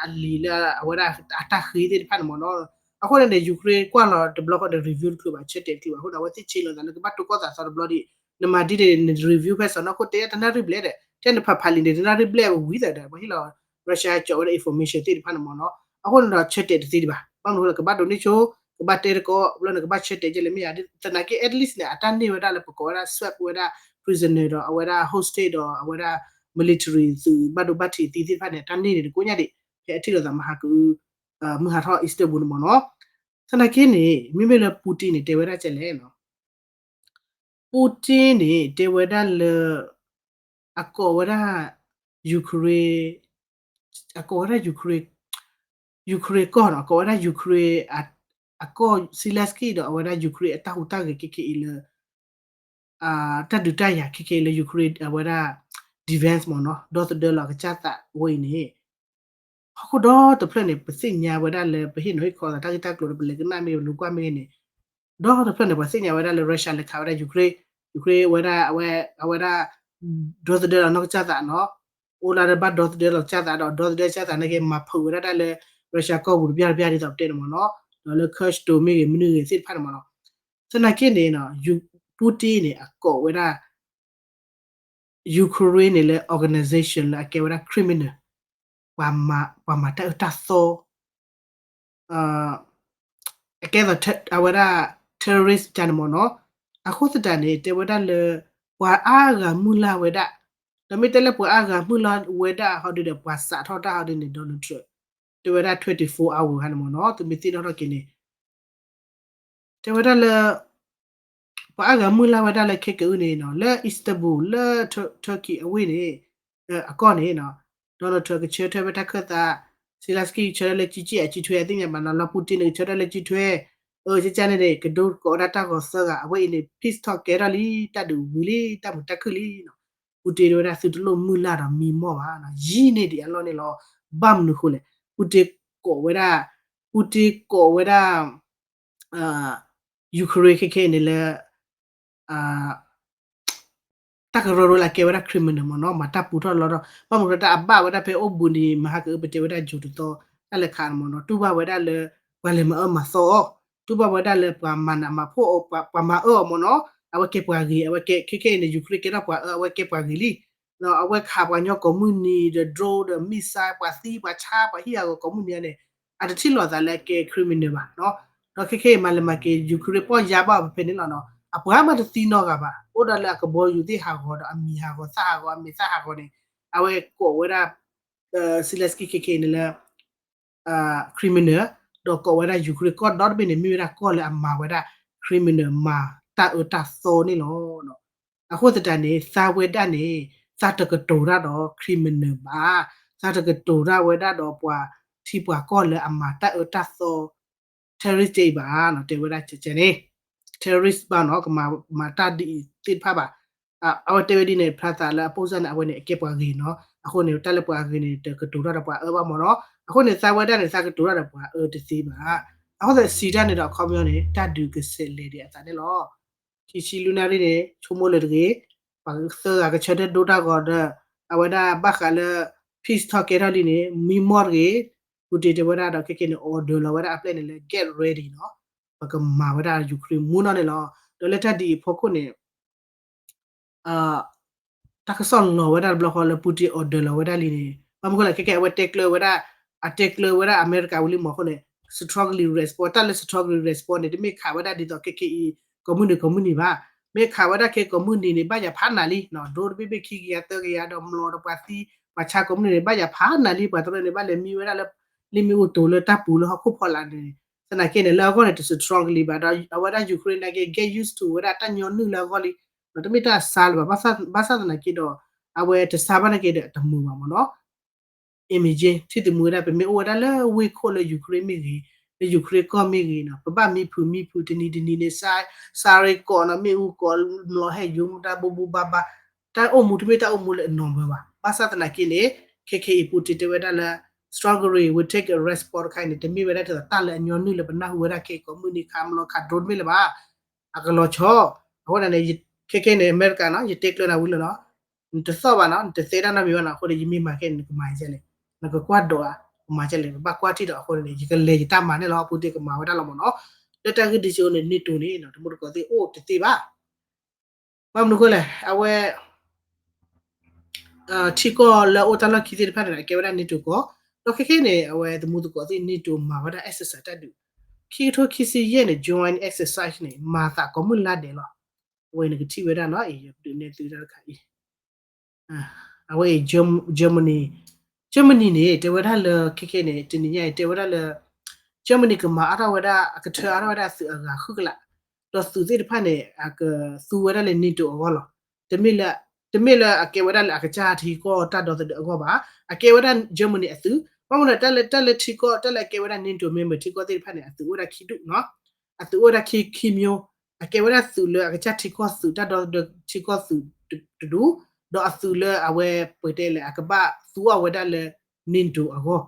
အလံာ်လၢအဝဲဒၣ်အတၢ်ဃ့သ့ၣ်တဖၣ်န့ၣ်မ့ၢ်နီၤ. အဃိန့ၣ်န့ၣ် Ukraine ကွၢ်လီၤတဘျီဃီဒီး review တချုးဘၣ် ဆၢတဲာ်တချုးဘၣ်အဃိန့ၣ် အဝဲသ့ၣ်ဆ့လိာ်သးလၢကဘၣ်တိကီၢ်သးသီတဘျီဒီး နမၤဒ်န့ၣ် န review ဖဲစီၢ်နီၤခိၣ်တဲတနၣ်ရံၣ်ဘျဲၣ်ဒီး ထဲနဖးဖးလံာ်န့ၣ် တနၣ်ရံၣ်ဘျဲၣ်ဝံၤသးဒီး ပှၤဟ့ၣ်လီၤ Russia ကၠီဝဲဒၣ် information သ့ၣ်တဖၣ်န့ၣ်မ့ၢ်နီၤ. အဃိန့ၣ်ဒီးဆၢတဲာ်တသ့ဒံးဘၣ်. ဘၣ်မနုၤဃိလၢကဘၣ်ဒိးန့ၢ်ဆိ ကဘၣ်တဲတကီး ဘျီန့ၣ်ကဘၣ်ဆၢတဲာ်ကလဲၣ်မ့ၢ်ဧါ သနာ်က့ at least န့ၣ် အတၢ်န့ၢ်ဝဲဒၣ်လၢပကိးဝဲဒၣ် swap ဝဲဒၣ် prisoner ဒီးအဝဲဒၣ် hostage ဒီးအဝဲဒၣ် military သုးဘၣ်ဒိဘၣ်ထံးသံသ့ၣ်တဖၣ်န့ၣ် အတၢ်န့ၢ်န့ၣ်တကိးညါဒံး ဖဲအထံၣ်လိာ်သးမဟါကအု မုၢ်ဟါထီၣ် Istanbul န့ၣ်မ့ၢ်နီၤ. သနာ်က့န့ၣ် မ့မ့ၢ်လၢ Putin န့ၣ် တဲဝဲဒၣ်ကလဲၣ်နီၤ Putin န့ၣ် တဲဝဲဒၣ်လၢ အကိးဝဲဒၣ် Ukraine အကိးဝဲဒၣ် Ukraine Ukraine ကီၢ်နီၤ အကိးဝဲဒၣ် Ukraine အကီၢ် Zelensky ဒီးအဝဲဒၣ် Ukraine အတၢ်ဟူးတၢ်ဂဲၤခဲခဲအံၤလၢ တၢ်ဒုးတၢ်ယၤခဲခဲအံၤလၢ Ukraine အဝဲဒၣ် defense မ့ၢ်နီၤ ဒီသဒၢလီၤကစၢ်သးဝဲအံၤန့ၣ် ဟီၣ်ခိၣ်ဒီတဖျၢၣ်န့ၣ် ပသ့ၣ်ညါဝဲဒၣ်လၢ ပဟ့ၣ်နီၤဟ့ၣ်ခီသးတၢ်ဂ့ၢ်တၢ်ကျိၤဒီး ပလဲၤကနၣ်မ့ၢ်ဂ့ၤ လူၤကွၢ်မ့ၢ်ဂ့ၤန့ၣ် ဒီတဖျၢၣ်န့ၣ် ပှၤသ့ၣ်ညါဝဲဒၣ်လၢ Russia လဲၤခးဝဲဒၣ် Ukraine, Ukraine ဝဲဒၣ် အဝဲ အဝဲဒၣ် ဒီသဒၢလီၤနီၢ်ကစၢ်သးနီၤ, အိၣ်လၢဘၣ်ဒီသဒၢလီၤကစၢ်သးဒီး ဒီသဒၢကစၢ်သးန့ၣ်က့ မၤဖုးဝဲဒၣ်တၢ်လၢ Russia ကီၢ်ပူၤတဘျီတဘျီဒ်သိးပတဲန့ၣ်မ့ၢ်နီၤ, ဒီးလၢ Kursk မ့ၢ်ဂ့ၤ မနုၤဂ့ၤသ့ၣ်တဖၣ်န့ၣ်မ့ၢ်နီၤ, သနာ်က့န့ၣ်နီၤ Putin န့ၣ် အကိးဝဲဒၣ် Ukraine န့ၣ်လၢ organization လၢအကဲဝဲဒၣ် criminal, ပှၤမၤတၢ်အၢတၢ်သီ အကဲသိးအဝဲဒၣ် terrorist တၢ်န့ၣ်မ့ၢ်နီၤ, အဃိသတးန့ၣ် တဲဝဲဒၣ်လၢ ပှၤအါဂၤမုၢ်လၢ်ဝဲဒၣ်, ဒီးမ့ၢ်တဲလၢပှၤအါဂၤမုၢ်လၢ်ဝဲဒၣ်ဟီဒုဒီး ပှၤစးထီၣ်တၢ်ဟီဒုန့ၣ် Donald Trump တဲဝဲဒၣ် twenty-four hour ဟါန့ၣ်မ့ၢ်နီၤ, သုမ့ၢ်သ့ၣ်နီၣ်ထီၣ်က့ၤန့ၣ် တဲဝဲဒၣ်လၢ ပှၤအါဂၤမုၢ်လၢ်ဝဲဒၣ်လၢခဲကအုန့ၣ်နီၤ, လၢ Istanbul လၢ Turkey အဝ့ၢ်န့ၣ် အကီၢ်န့ၣ်နီၤ, Donald Trump ကဆၢထၢၣ်ဝဲတၢ်ခၢၣ်သး, Zelensky ကဆၢထၢၣ်လၢ ကံကံအကံထွဲ အသ့ၣ်ညါဘၣ်နီၤ, လီၤ Putin န့ၣ် ကဆၢထၢၣ်လၢကံထွဲ, အကကန့ၣ်န့ၣ် ကဒိကီးဝဲဒၣ်တၢ်ဂီၤသၢဂၤ, အဝဲအံၤန့ၣ် peace talk ကဲထီၣ်လံ, တၢ်ဒုးဝံၤလံ, တၢ်မုာ်တၢ်ခုၣ်လံနီၤ, Putin တဲဝဲဒၣ်သုတလိၣ်မုၢ်လၢ်ဒီးမံမီၢ်ဘၣ်နီၤ, ယံာ်န့ၢ်ဒံးအလီၢ်န့ၣ်လီၤ, ဘၣ်မနုၤဃိလဲၣ်, Putin ကိးဝဲဒၣ်, Putin ကိးဝဲဒၣ် Ukraine ခဲခဲအံၤန့ၣ်လၢ တၢ်ကရၢကရိလၢအကဲဝဲဒၣ် criminal မ့ၢ်နီၤ, မၤတၢ်ပူၤထီၣ်လီၤထီၣ်, ဘၣ်မနုၤဃိလၢတၢ်အဘၣ်ဝဲဒၣ်ဖဲအိၣ်ဘူးန့ၣ် မဟါကအုပတဲဝဲဒၣ် June တသီ, တၢ်လဲၤခးန့ၣ်မ့ၢ်နီၤ, တူၢ်ဘၣ်ဝဲဒၣ်လၢ ပှၤလဲၤမၤအၢမၤသီအီၤ, တူၢ်ဘၣ်ဝဲဒၣ်လၢပှၤမၤနးမၤဖှီၣ်အီၤ, ပှၤမၤအၢအီၤမ့ၢ်နီၤ, အဝဲကဲပှၤဂ့ၤ, အဝဲကဲ ခဲခဲအံၤန့ၣ် Ukraine ကဲထီၣ်ပှၤအၢ အဝဲကဲပှၤဂ့ၤလံ, အဝဲခးပှၤကညီကိးမုၢ်နံၤဒီး drone ဒီး missile ပှၤသံပှၤဆါပှၤဟံၣ်အဂီၤကိးမုၢ်နံၤန့ၣ်, အတထံၣ်လိာ်သးလၢအကဲ criminal ဘၣ်နီၤ, ဒီးခဲခဲအံၤမၤလဲၤမၤက့ၤ Ukraine ပီၢ်ယါဘၣ်ဖဲဖဲန့ၣ်လီၤနီၤ, အပှၤမးတသံနီတဂၤဘၣ်, အိၣ်ဒၣ်လၢအကဘီယူၤသ့ၣ်ဟးဂီၤဒီးအမံၤဟးဂီၤသၣ်ဟးဂီၤအမဲာ်သၣ်ဟးဂီၤန့ၣ်, အဝဲကိးဝဲဒၣ် Zelensky ခဲခဲအံၤန့ၣ်လၢ criminal, ဒီးကိးဝဲဒၣ် Ukraine ကီၢ်ဒီတဘ့ၣ်န့ၣ် မ့ၢ်ဝဲဒၣ်ကီၢ်လၢအမၤဝဲဒၣ် criminal မၤတၢ်အၢတၢ်သီန့ၣ်လီၤ. အဃိသတးန့ၣ် သးဝဲဒၣ်န့ၣ် သးတကတိၤတၢ်ဒီး criminal ဘၣ်, သးတကတိၤတၢ်ဝဲဒၣ်ဒီးပှၤထံပှၤကီၢ်လၢအမၤတၢ်အၢတၢ်သီ terrorist ဘၣ်နီၤ, တဲဝဲဒၣ်ကဲန့ၣ် terrorist ဘၣ်နီၤ, ကမၤမၤတၢ်ဒ်အံၤသ့ၣ်တဖၣ်ဘၣ်. အဝဲတဲဝဲဒ်န့ၣ် ဖျါသးလၢအပိၢ်စၢ်န့ၣ် အဝဲန့ၣ် အကဲပှၤဂ့ၤနီၤ, အဃိန့ၣ် တၢ်လၢပှၤဂ့ၤန့ၣ် တကတိၤတၢ်ဒီးပှၤအၢဘၣ်မ့ၢ်နီၤ, အဃိန့ၣ် သးဝဲဒၣ်န့ၣ် သးကတိၤတၢ်ဒီးပှၤအၢတသ့ဘၣ်. အဃိသတးစံးတၢ်န့ၣ်ဒီးအခီပညီန့ၣ် တၢ်ဒုးကဆဲးလဲၤဒံးအသးန့ၣ်လီၤ. ခံဆံလွံၢ်နၣ်ရံၣ်န့ၣ် ဆိကမိၣ်လၢတဂ့ၤ, ပှၤသၢဂၤကဆၢထၢၣ်ဒိတၢ်ဂီၤဒီး အဝဲဒၣ်ဘၣ်ဃးလၢ peace talk ကဲထီၣ်လံန့ၣ် မံမီၢ်တဂ့ၤ, Putin တဲဝဲဒၣ်ဒီးခဲကဲန့ၣ် order လီၤဝဲဒၣ်အပျဲၢ်န့ၣ်လၢ get ready နီၤ, ပကမၤဝဲဒၣ် Ukraine မူနီၢ်န့ၣ်လီၤ. ဒီးလၢတၢ်ဒ်အံၤအဖီခိၣ်န့ၣ် တၢ်ကစီၣ်လီၤဝဲဒၣ်တဘျီဃီလၢ Putin order လီၤဝဲဒၣ်လံန့ၣ် ဘၣ်မနုၤဃိလဲၣ် ခဲကဲအဝဲတဲကျၢၤဝဲဒၣ်, အတဲကျၢၤဝဲဒၣ်အမဲရကၤဝံၤလံမ့ၢ်အဃိန့ၣ် strongly respond, တၢ်လၢ strongly respond န့ၣ် တမ့ၢ်ခးဝဲဒၣ်ဒ်သိးခဲကဲအံၤ ကိးမုၢ်နံၤကိးမုၢ်နံၤဘၣ်. မ့ၢ်ခးဝဲဒၣ်ခဲကိးမုၢ်နံၤန့ၣ် ဘၣ်ယၤဖးနၤလံ, drone တဘ့ၣ်ဘ့ၣ်ခံကယၤသၢကယၤဒီး မျိာ်ဒီးပှၤသံ ပှၤဆါကိးမုၢ်နံၤန့ၣ် ဘၣ်ယၤဖးနၤလံ, ပှၤတရၢန့ၣ် ဘၣ်လဲၤမံဝဲဒၣ်လၢ လ့ၣ်မ့ၣ်အူတိၤလၢတၢ်ပူၤလၢဟီၣ်ခိၣ်ဖီလာ်န့ၣ်, သနာ်က့န့ၣ် လၢအဂီၢ်န့ၣ် တ strongly ဘၣ်ဒီး အဝဲဒၣ် Ukraine နာ်က့ get used to ဝဲဒၣ်တၢ်ညီနုၢ်လၢအဂီၢ်လံ, ဒီးတမ့ၢ်တၢ်ဆါလၢၤဘၣ်, ဘၣ်ဆၣ်သနာ်က့ဒီး အဝဲတဆါဘၣ်နာ်က့ဒီး အတမုာ်ဘၣ်မ့ၢ်နီၤ. အံၤမ့ၢ်ယဲ ထံၣ်သမူဝဲဒၣ် ပမ့ၢ်အိၣ်ဝဲဒၣ်လၢဝ့ၢ်ခိၣ်လၢ Ukraine မ့ၢ်ဂ့ၤ, လၢ Ukraine ကီၢ်မ့ၢ်ဂ့ၤနီၤ ပဘၣ်မံဖုးမံဖုးတနံၤတနံၤန့ၣ် စရ့ကိးနီၤ မ့ၣ်အူကိး လီၤဟဲယိၤမူဒါဘိဘိဘါဘါ တၢ်အိၣ်မူတမ့ၢ်တၢ်အိၣ်မူလၢအနီၢ်မၢဘၣ်. ဘၣ်ဆၣ်သနာ်က့န့ၣ် ခဲခဲအံၤ Putin တဲဝဲဒၣ်လၢ strongly will take a response တခါအံၤန့ၣ် တမ့ၢ်ဝဲဒၣ်တၢ်လၢအညီနုၢ်လၢပနၢ်ဟူဝဲဒၣ်ခဲအံၤကိးမုၢ်နံၤခးမလီၤခး drone တမ့ၢ်လၢၤဘၣ်. အကလီၤဆီ အဃိန့ၣ် ခဲခဲန့ၣ် အမဲရကၤနီၤ ယတဲကျၢၤနၤဝံၤလၢာ်လီၤ. နတသီၣ်ဘၣ်နီၤ နတသဲတၢ်နီတမံၤဘၣ်နီၤ အဃိန့ၣ် ယမ့ၢ်မၤခဲန့ၣ် နကမၤယဲလဲၣ် နကကွၢ်ဒိးဧါ ကမၤယဲလဲၣ် ပဘၣ်ကွၢ်ထံၣ်ဒီး အဃိန့ၣ် ယကလဲၤယတၢ်မၤန့ၣ်လီၤ Putin ကမၤဝဲဒၣ်လီၤမၢ်နီၤ. လၢတၢ်ဂ့ၢ်ဒ်အံၤန့ၣ် NATO န့ၣ် တမူတကိးသ့ၣ်အိၣ်တသ့ဘၣ်. ဘၣ်မနုၤအဃိလဲၣ် အဝဲ ထံကီၢ်လၢအအိၣ်တၢ်လီၢ်ခံသ့ၣ်တဖၣ်န့ၣ် အကဲဝဲဒၣ် NATO ကီၢ်, ဒီးခဲခဲအံၤန့ၣ် အဝဲသမူသကိးသ့ၣ် NATO မၤဝဲဒၣ် exercise တၢ်ဒုး, ခံကထိခံဆံယဲၢ်န့ၣ် joint exercise န့ၣ် မၤသးကိးမုၢ်လါဒဲးလီၤ. အဝဲနကထံၣ်ဝဲဒၣ်နီၤ အံၤ ယဒုးနဲၣ်သုတၢ်တခါအံၤ အဝဲအံၤ Germany, Germany န့ၣ် တဲဝဲဒၣ်လၢ ခဲခဲန့ၣ် တနံၤညါအံၤ တဲဝဲဒၣ်လၢ Germany ကမၤအါထီၣ်ဝဲဒၣ် အကထၢအါထီၣ်ဝဲဒၣ်သုးအဂၤဃုကလး, ဒီးသုးသ့ၣ်တဖၣ်န့ၣ် အကသူဝဲဒၣ်လၢ NATO အဂီၢ်လီၤ. တမ့ၢ်လၢ တမ့ၢ်လၢအကဲဝဲဒၣ်လၢအကစၢ်ထံကီၢ်တၢ်ဒီသဒၢအဂီၢ်ဘၣ်, အကဲဝဲဒၣ် Germany အသုး, ဘၣ်မနုၤလဲၣ် တၢ်လၢ တၢ်လၢထံကီၢ် တၢ်လၢအကဲဝဲဒၣ် NATO member ထံကီၢ်သ့ၣ်တဖၣ်န့ၣ် အသုးအိၣ်ဝဲဒၣ်ခံဒူၣ်နီၤ, အသုးအိၣ်ဝဲဒၣ်ခံ ခံမျိုး, အကဲဝဲဒၣ်သုးလၢအကစၢ်ထံကီၢ်သုး တၢ်ဒီသဒၢထံကီၢ်သုးတဒူၣ်, ဒီးအသုးလၢအဝဲပှဲၤတဲလဲၣ် အကဘၣ်သူအီၤဝဲဒၣ်လၢ NATO အဂီၢ်,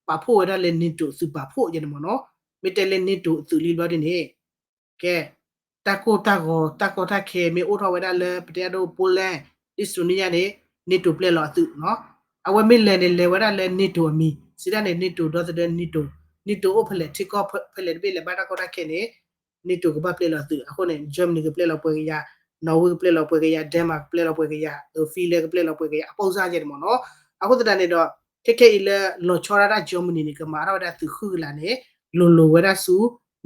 ပာ်ဖှိၣ်ဝဲဒၣ်လၢ NATO သုးပာ်ဖှိၣ်ယဲန့ၣ်မ့ၢ်နီၤ, မ့ၢ်တဲလၢ NATO အသုးလံဘျီဒ်န့ၣ် ကဲ, တၢ်ကိၢ်တၢ်ဂီၤ တၢ်ကီတၢ်ခဲ မ့ၢ်အိၣ်ထီၣ်ဝဲဒၣ်လၢ ပတဲအဒိ Poland, Estonia န့ၣ် NATO ပျဲလီၤအသုးနီၤ, အဝဲမ့ၢ်လဲၤန့ၣ် လဲၤဝဲဒၣ်လၢ NATO အမံၤ, စံးဒၣ်န့ၣ် NATO ဒီသဒၢ NATO, NATO အိၣ်ဖဲလဲၣ် ထံကီၢ်ဖဲလဲၣ်တဘ့ၣ်လဲၤဘၣ်တၢ်ကီတၢ်ခဲန့ၣ် NATO ကဘၣ်ပျဲလီၤအသုး, အဃိန့ၣ် Germany ကပျဲလီၤပှဲၤကယၤ, Norway ကပျဲလီၤပှဲၤကယၤ, Denmark ကပျဲလီၤပှဲၤကယၤ, Finland ကပျဲလီၤပှဲၤကယၤ, အပိၢ်စၢ်ယဲန့ၣ်မ့ၢ်နီၤ, အဃိသတးန့ၣ်ဒီး ခဲခဲအံၤလၢလီၤဆီဒၣ်တၢ် Germany န့ၣ် ကမၤထီၣ်ဝဲဒၣ်သုးဃုကလးန့ၣ် လိၤလိၤဝဲဒၣ်ဆူ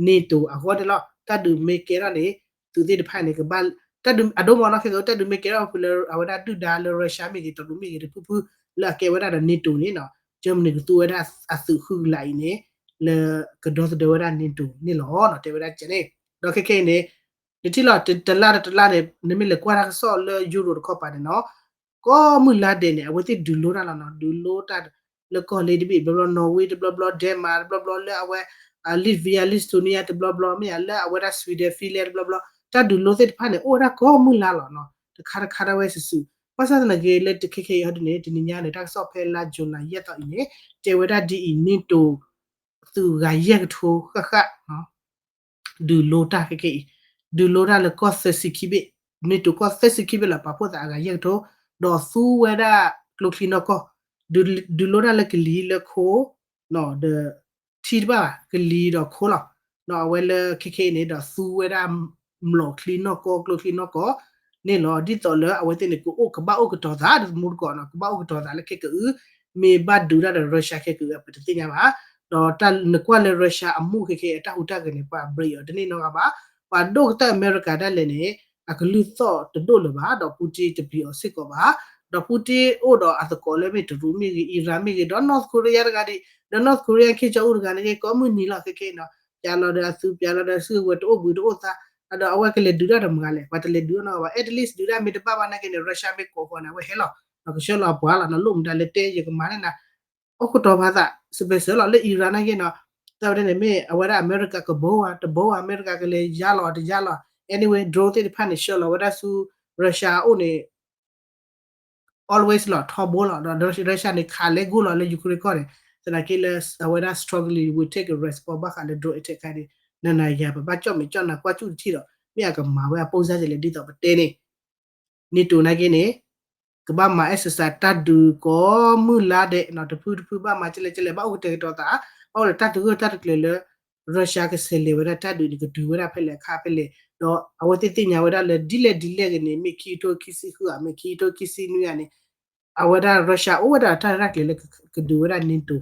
NATO အဂီၢ်န့ၣ်လီၤ. တၢ်ဒုးမ့ၢ်ကဲထီၣ်န့ၣ် သုးသ့ၣ်တဖၣ်န့ၣ် ကဘၣ် တၢ်ဒုးအဒိမ့ၢ်နီၤ ခဲက တၢ်ဒုးမ့ၢ်ကဲထီၣ်ဖုလၢအဝဲဒၣ်ဒုၣ်ဒါလၢ Russia မ့ၢ်ဂ့ၤ တရူးမ့ၢ်ဂ့ၤ တဖုဖု လၢအကဲဝဲဒၣ်ဒီး NATO န့ၣ်နီၤ Germany ကသူဝဲဒၣ်အသုးဃုကလးအံၤန့ၣ် လၢကဒီသဒၢဝဲဒၣ် NATO န့ၣ်လီၤ. တဲဝဲဒၣ်ကဲန့ၣ် ဒီးခဲခဲအံၤန့ၣ် နထံၣ်လီၤ တလါဒီးတလါန့ၣ် နမ့ၢ်လဲၤကွၢ်တၢ်ကစီၣ်လၢ Europe တခီပၤန့ၣ်နီၤ ကိးမုၢ်လါဒဲးန့ၣ် အဝဲသ့ၣ်ဒုးလိတၢ်လီၤနီၤ, ဒုးလိတၢ်လၢကီၢ်လ့တဘ့ၣ် ဘျီဘျီ Norway တဘျီဘျီ Denmark တဘျီဘျီ လၢအဝဲ Latvia Lithuania တဘျီဘျီ မ့ၢ်ဧါ လၢအဝဲဒၣ် Sweden Finland တဘျီဘျီ တၢ်ဒုးလိသ့ၣ်တဖၣ်န့ၣ် အိၣ်ဝဲဒၣ်ကိးမုၢ်လါလီၤနီၤ, တခါတခါဒၣ်ဝဲစုာ်စုာ်, ဘၣ်ဆၣ်သနာ်က့လၢတခဲခဲအံၤဟီဒ်န့ၣ် တနံၤညါန့ၣ် တၢ်ကစီၣ်ဖဲလါ July ယဲၢ်သီအံၤန့ၣ် တဲဝဲဒၣ်ဒ်အံၤ NATO သုးဂၤယဲၢ်ကထိဃၣ်ဃၣ် ဒုးလိတၢ်ခဲခဲအံၤ, ဒုးလိတၢ်လၢကီၢ်သၢဆံခံဘ့ၣ်, NATO ကီၢ်သၢဆံခံဘ့ၣ်လၢပာ်ဖှိၣ်သးအဂၤယဲၢ်ကထိ, ဒီးသူဝဲဒၣ်ကျိချံနီၢ်ကီၢ်, ဒုးလိတၢ်လၢကလံၤလၢခိ, ဒီး ထံတဘၣ်ဘၣ် ကလံၤဒီးခိလီၤ, ဒီးအဝဲလၢခဲခဲအံၤန့ၣ်ဒီးသူဝဲဒၣ် မျိာ်ချံနီၢ်ကီၢ် ကျိချံနီၢ်ကီၢ်န့ၣ်လီၤ. ဒ်သိးလၢအဝဲသ့ၣ်န့ၣ် ကအိၣ်ကဘၣ်အိၣ်ကတီၤသး တသမူတကိးနီၤ ကဘၣ်အိၣ်ကတီၤသးလၢခဲကအု မ့ၢ်ဘၣ်ဒုးတၢ်ဒီး Russia ခဲကအု ပတသ့ၣ်ညါဘၣ်, ဒီးနကွၢ်လၢ Russia အမူၢ်ခဲခဲအံၤ တၢ်ဟူးတၢ်ဂဲၤန့ၣ် ပှၤဘြံးအီၤတန့ၢ်နီတဂၤဘၣ်, ပှၤဒိၣ်ကတၢၢ်အမဲရကၤဒၣ်လဲာ်န့ၣ် အကလုၢ်သီၣ်တဒိၣ်လၢၤဘၣ်, ဒီး Putin တဘြံးအီၤစ့ၢ်ကီးဘၣ်, ဒီး Putin အိၣ်ဒီးအသကိးလၢမ့ၢ်တရူးမ့ၢ်ဂ့ၤ Iran မ့ၢ်ဂ့ၤ ဒီး North Korea တဂၤဒံး, ဒီး North Korea Kim Jong Un တဂၤန့ၣ်ဂ့ၤ ကိးမုၢ်နံၤလီၤခဲခဲအံၤနီၤ, ပျးလီၤဒီးအသုး ပျးလီၤဒီးအစုကဝဲၤ တအိၣ်ဘှံးတအိၣ်သါ, ဒီးအဝဲကလဲၤဒုးတၢ်ဒီးမတၤလဲၣ်, ပှၤတလဲၤဒုးနီတဂၤဘၣ်, at least ဒုးတၢ်မ့ၢ်တဘၣ်ဘၣ်နာ်က့န့ၣ် Russia မ့ၢ်ကိးဃီန့ၣ် အဝဲဟဲလီၤ, ဒီးကဆှၢလီၤအပှၤလီၤ, လိၣ်မတၤလဲၣ်တဲ ယကမၤန့ၢ်နၤ အိၣ်ကတီၤပာ်သး စပယ်ဆၢလီၤ လၢ Iran နာ်က့နီၤ, တၢ်ဝဲဒၣ်န့ၣ် မ့ၢ်အဝဲဒၣ်အမဲရကၤကဘီဧါ တဘီဧါ အမဲရကၤကလဲၤယါလီၤတယါလီၤ, anyway drone သ့ၣ်တဖၣ်န့ၣ် ဆှၢလီၤဝဲဒၣ်ဆူ Russia အအိၣ်န့ၣ် always လီၤ ထီဘိလီၤ, ဒီး Russia န့ၣ် ခးလဲၤဂိၢ်လီၤလၢ Ukraine ကီၢ်န့ၣ်, သနာ်က့လၢ အဝဲဒၣ် strongly will take a response ဘၣ်ဃးလၢ drone attack ခါန့ၣ်, နနၤယၤ ပဘၣ်ကၠီၣ်မဲာ်ကၠီၣ်နါကွၢ်စူၣ်တထံၣ်ဒီး မ့ၢ်အကမၤဝဲအပိၢ်စၢ်ကလဲၣ် ဒ်သိးပတဲန့ၣ် NATO နာ်က့န့ၣ် ကဘၣ်မၤ exercise တၢ်ဒုးကိးမုၢ်လါဒဲးနီၤ, တဖုတဖုဘၣ်မၤကလဲၣ်ကလဲၣ် ဘၣ်အိၣ်ကတဲာ်ကတီၤသး, ဘၣ်အိၣ်ဒီးတၢ်တဂၢၢ်တၢ်တကျၢၤလၢ Russia ကဆဲးလဲၤဝဲဒၣ်တၢ်ဒုးန့ၣ် ကတုၤဝဲဒၣ်ဖဲလဲၣ်အခါဖဲလဲၣ်, ဒီးအဝဲသ့ၣ်သ့ၣ်ညါဝဲဒၣ်လၢဒ်လဲၣ်ဒ်လဲၣ်ဂ့ၤန့ၣ် မ့ၢ်ခံကထိခံဆံဃုဧါ မ့ၢ်ခံကထိခံဆံနွံဧါန့ၣ် အဝဲဒၣ် Russia အိၣ်ဝဲဒၣ်တၢ်ရဲၣ်တၢ်ကျဲၤလၢကဒုးဝဲဒၣ် NATO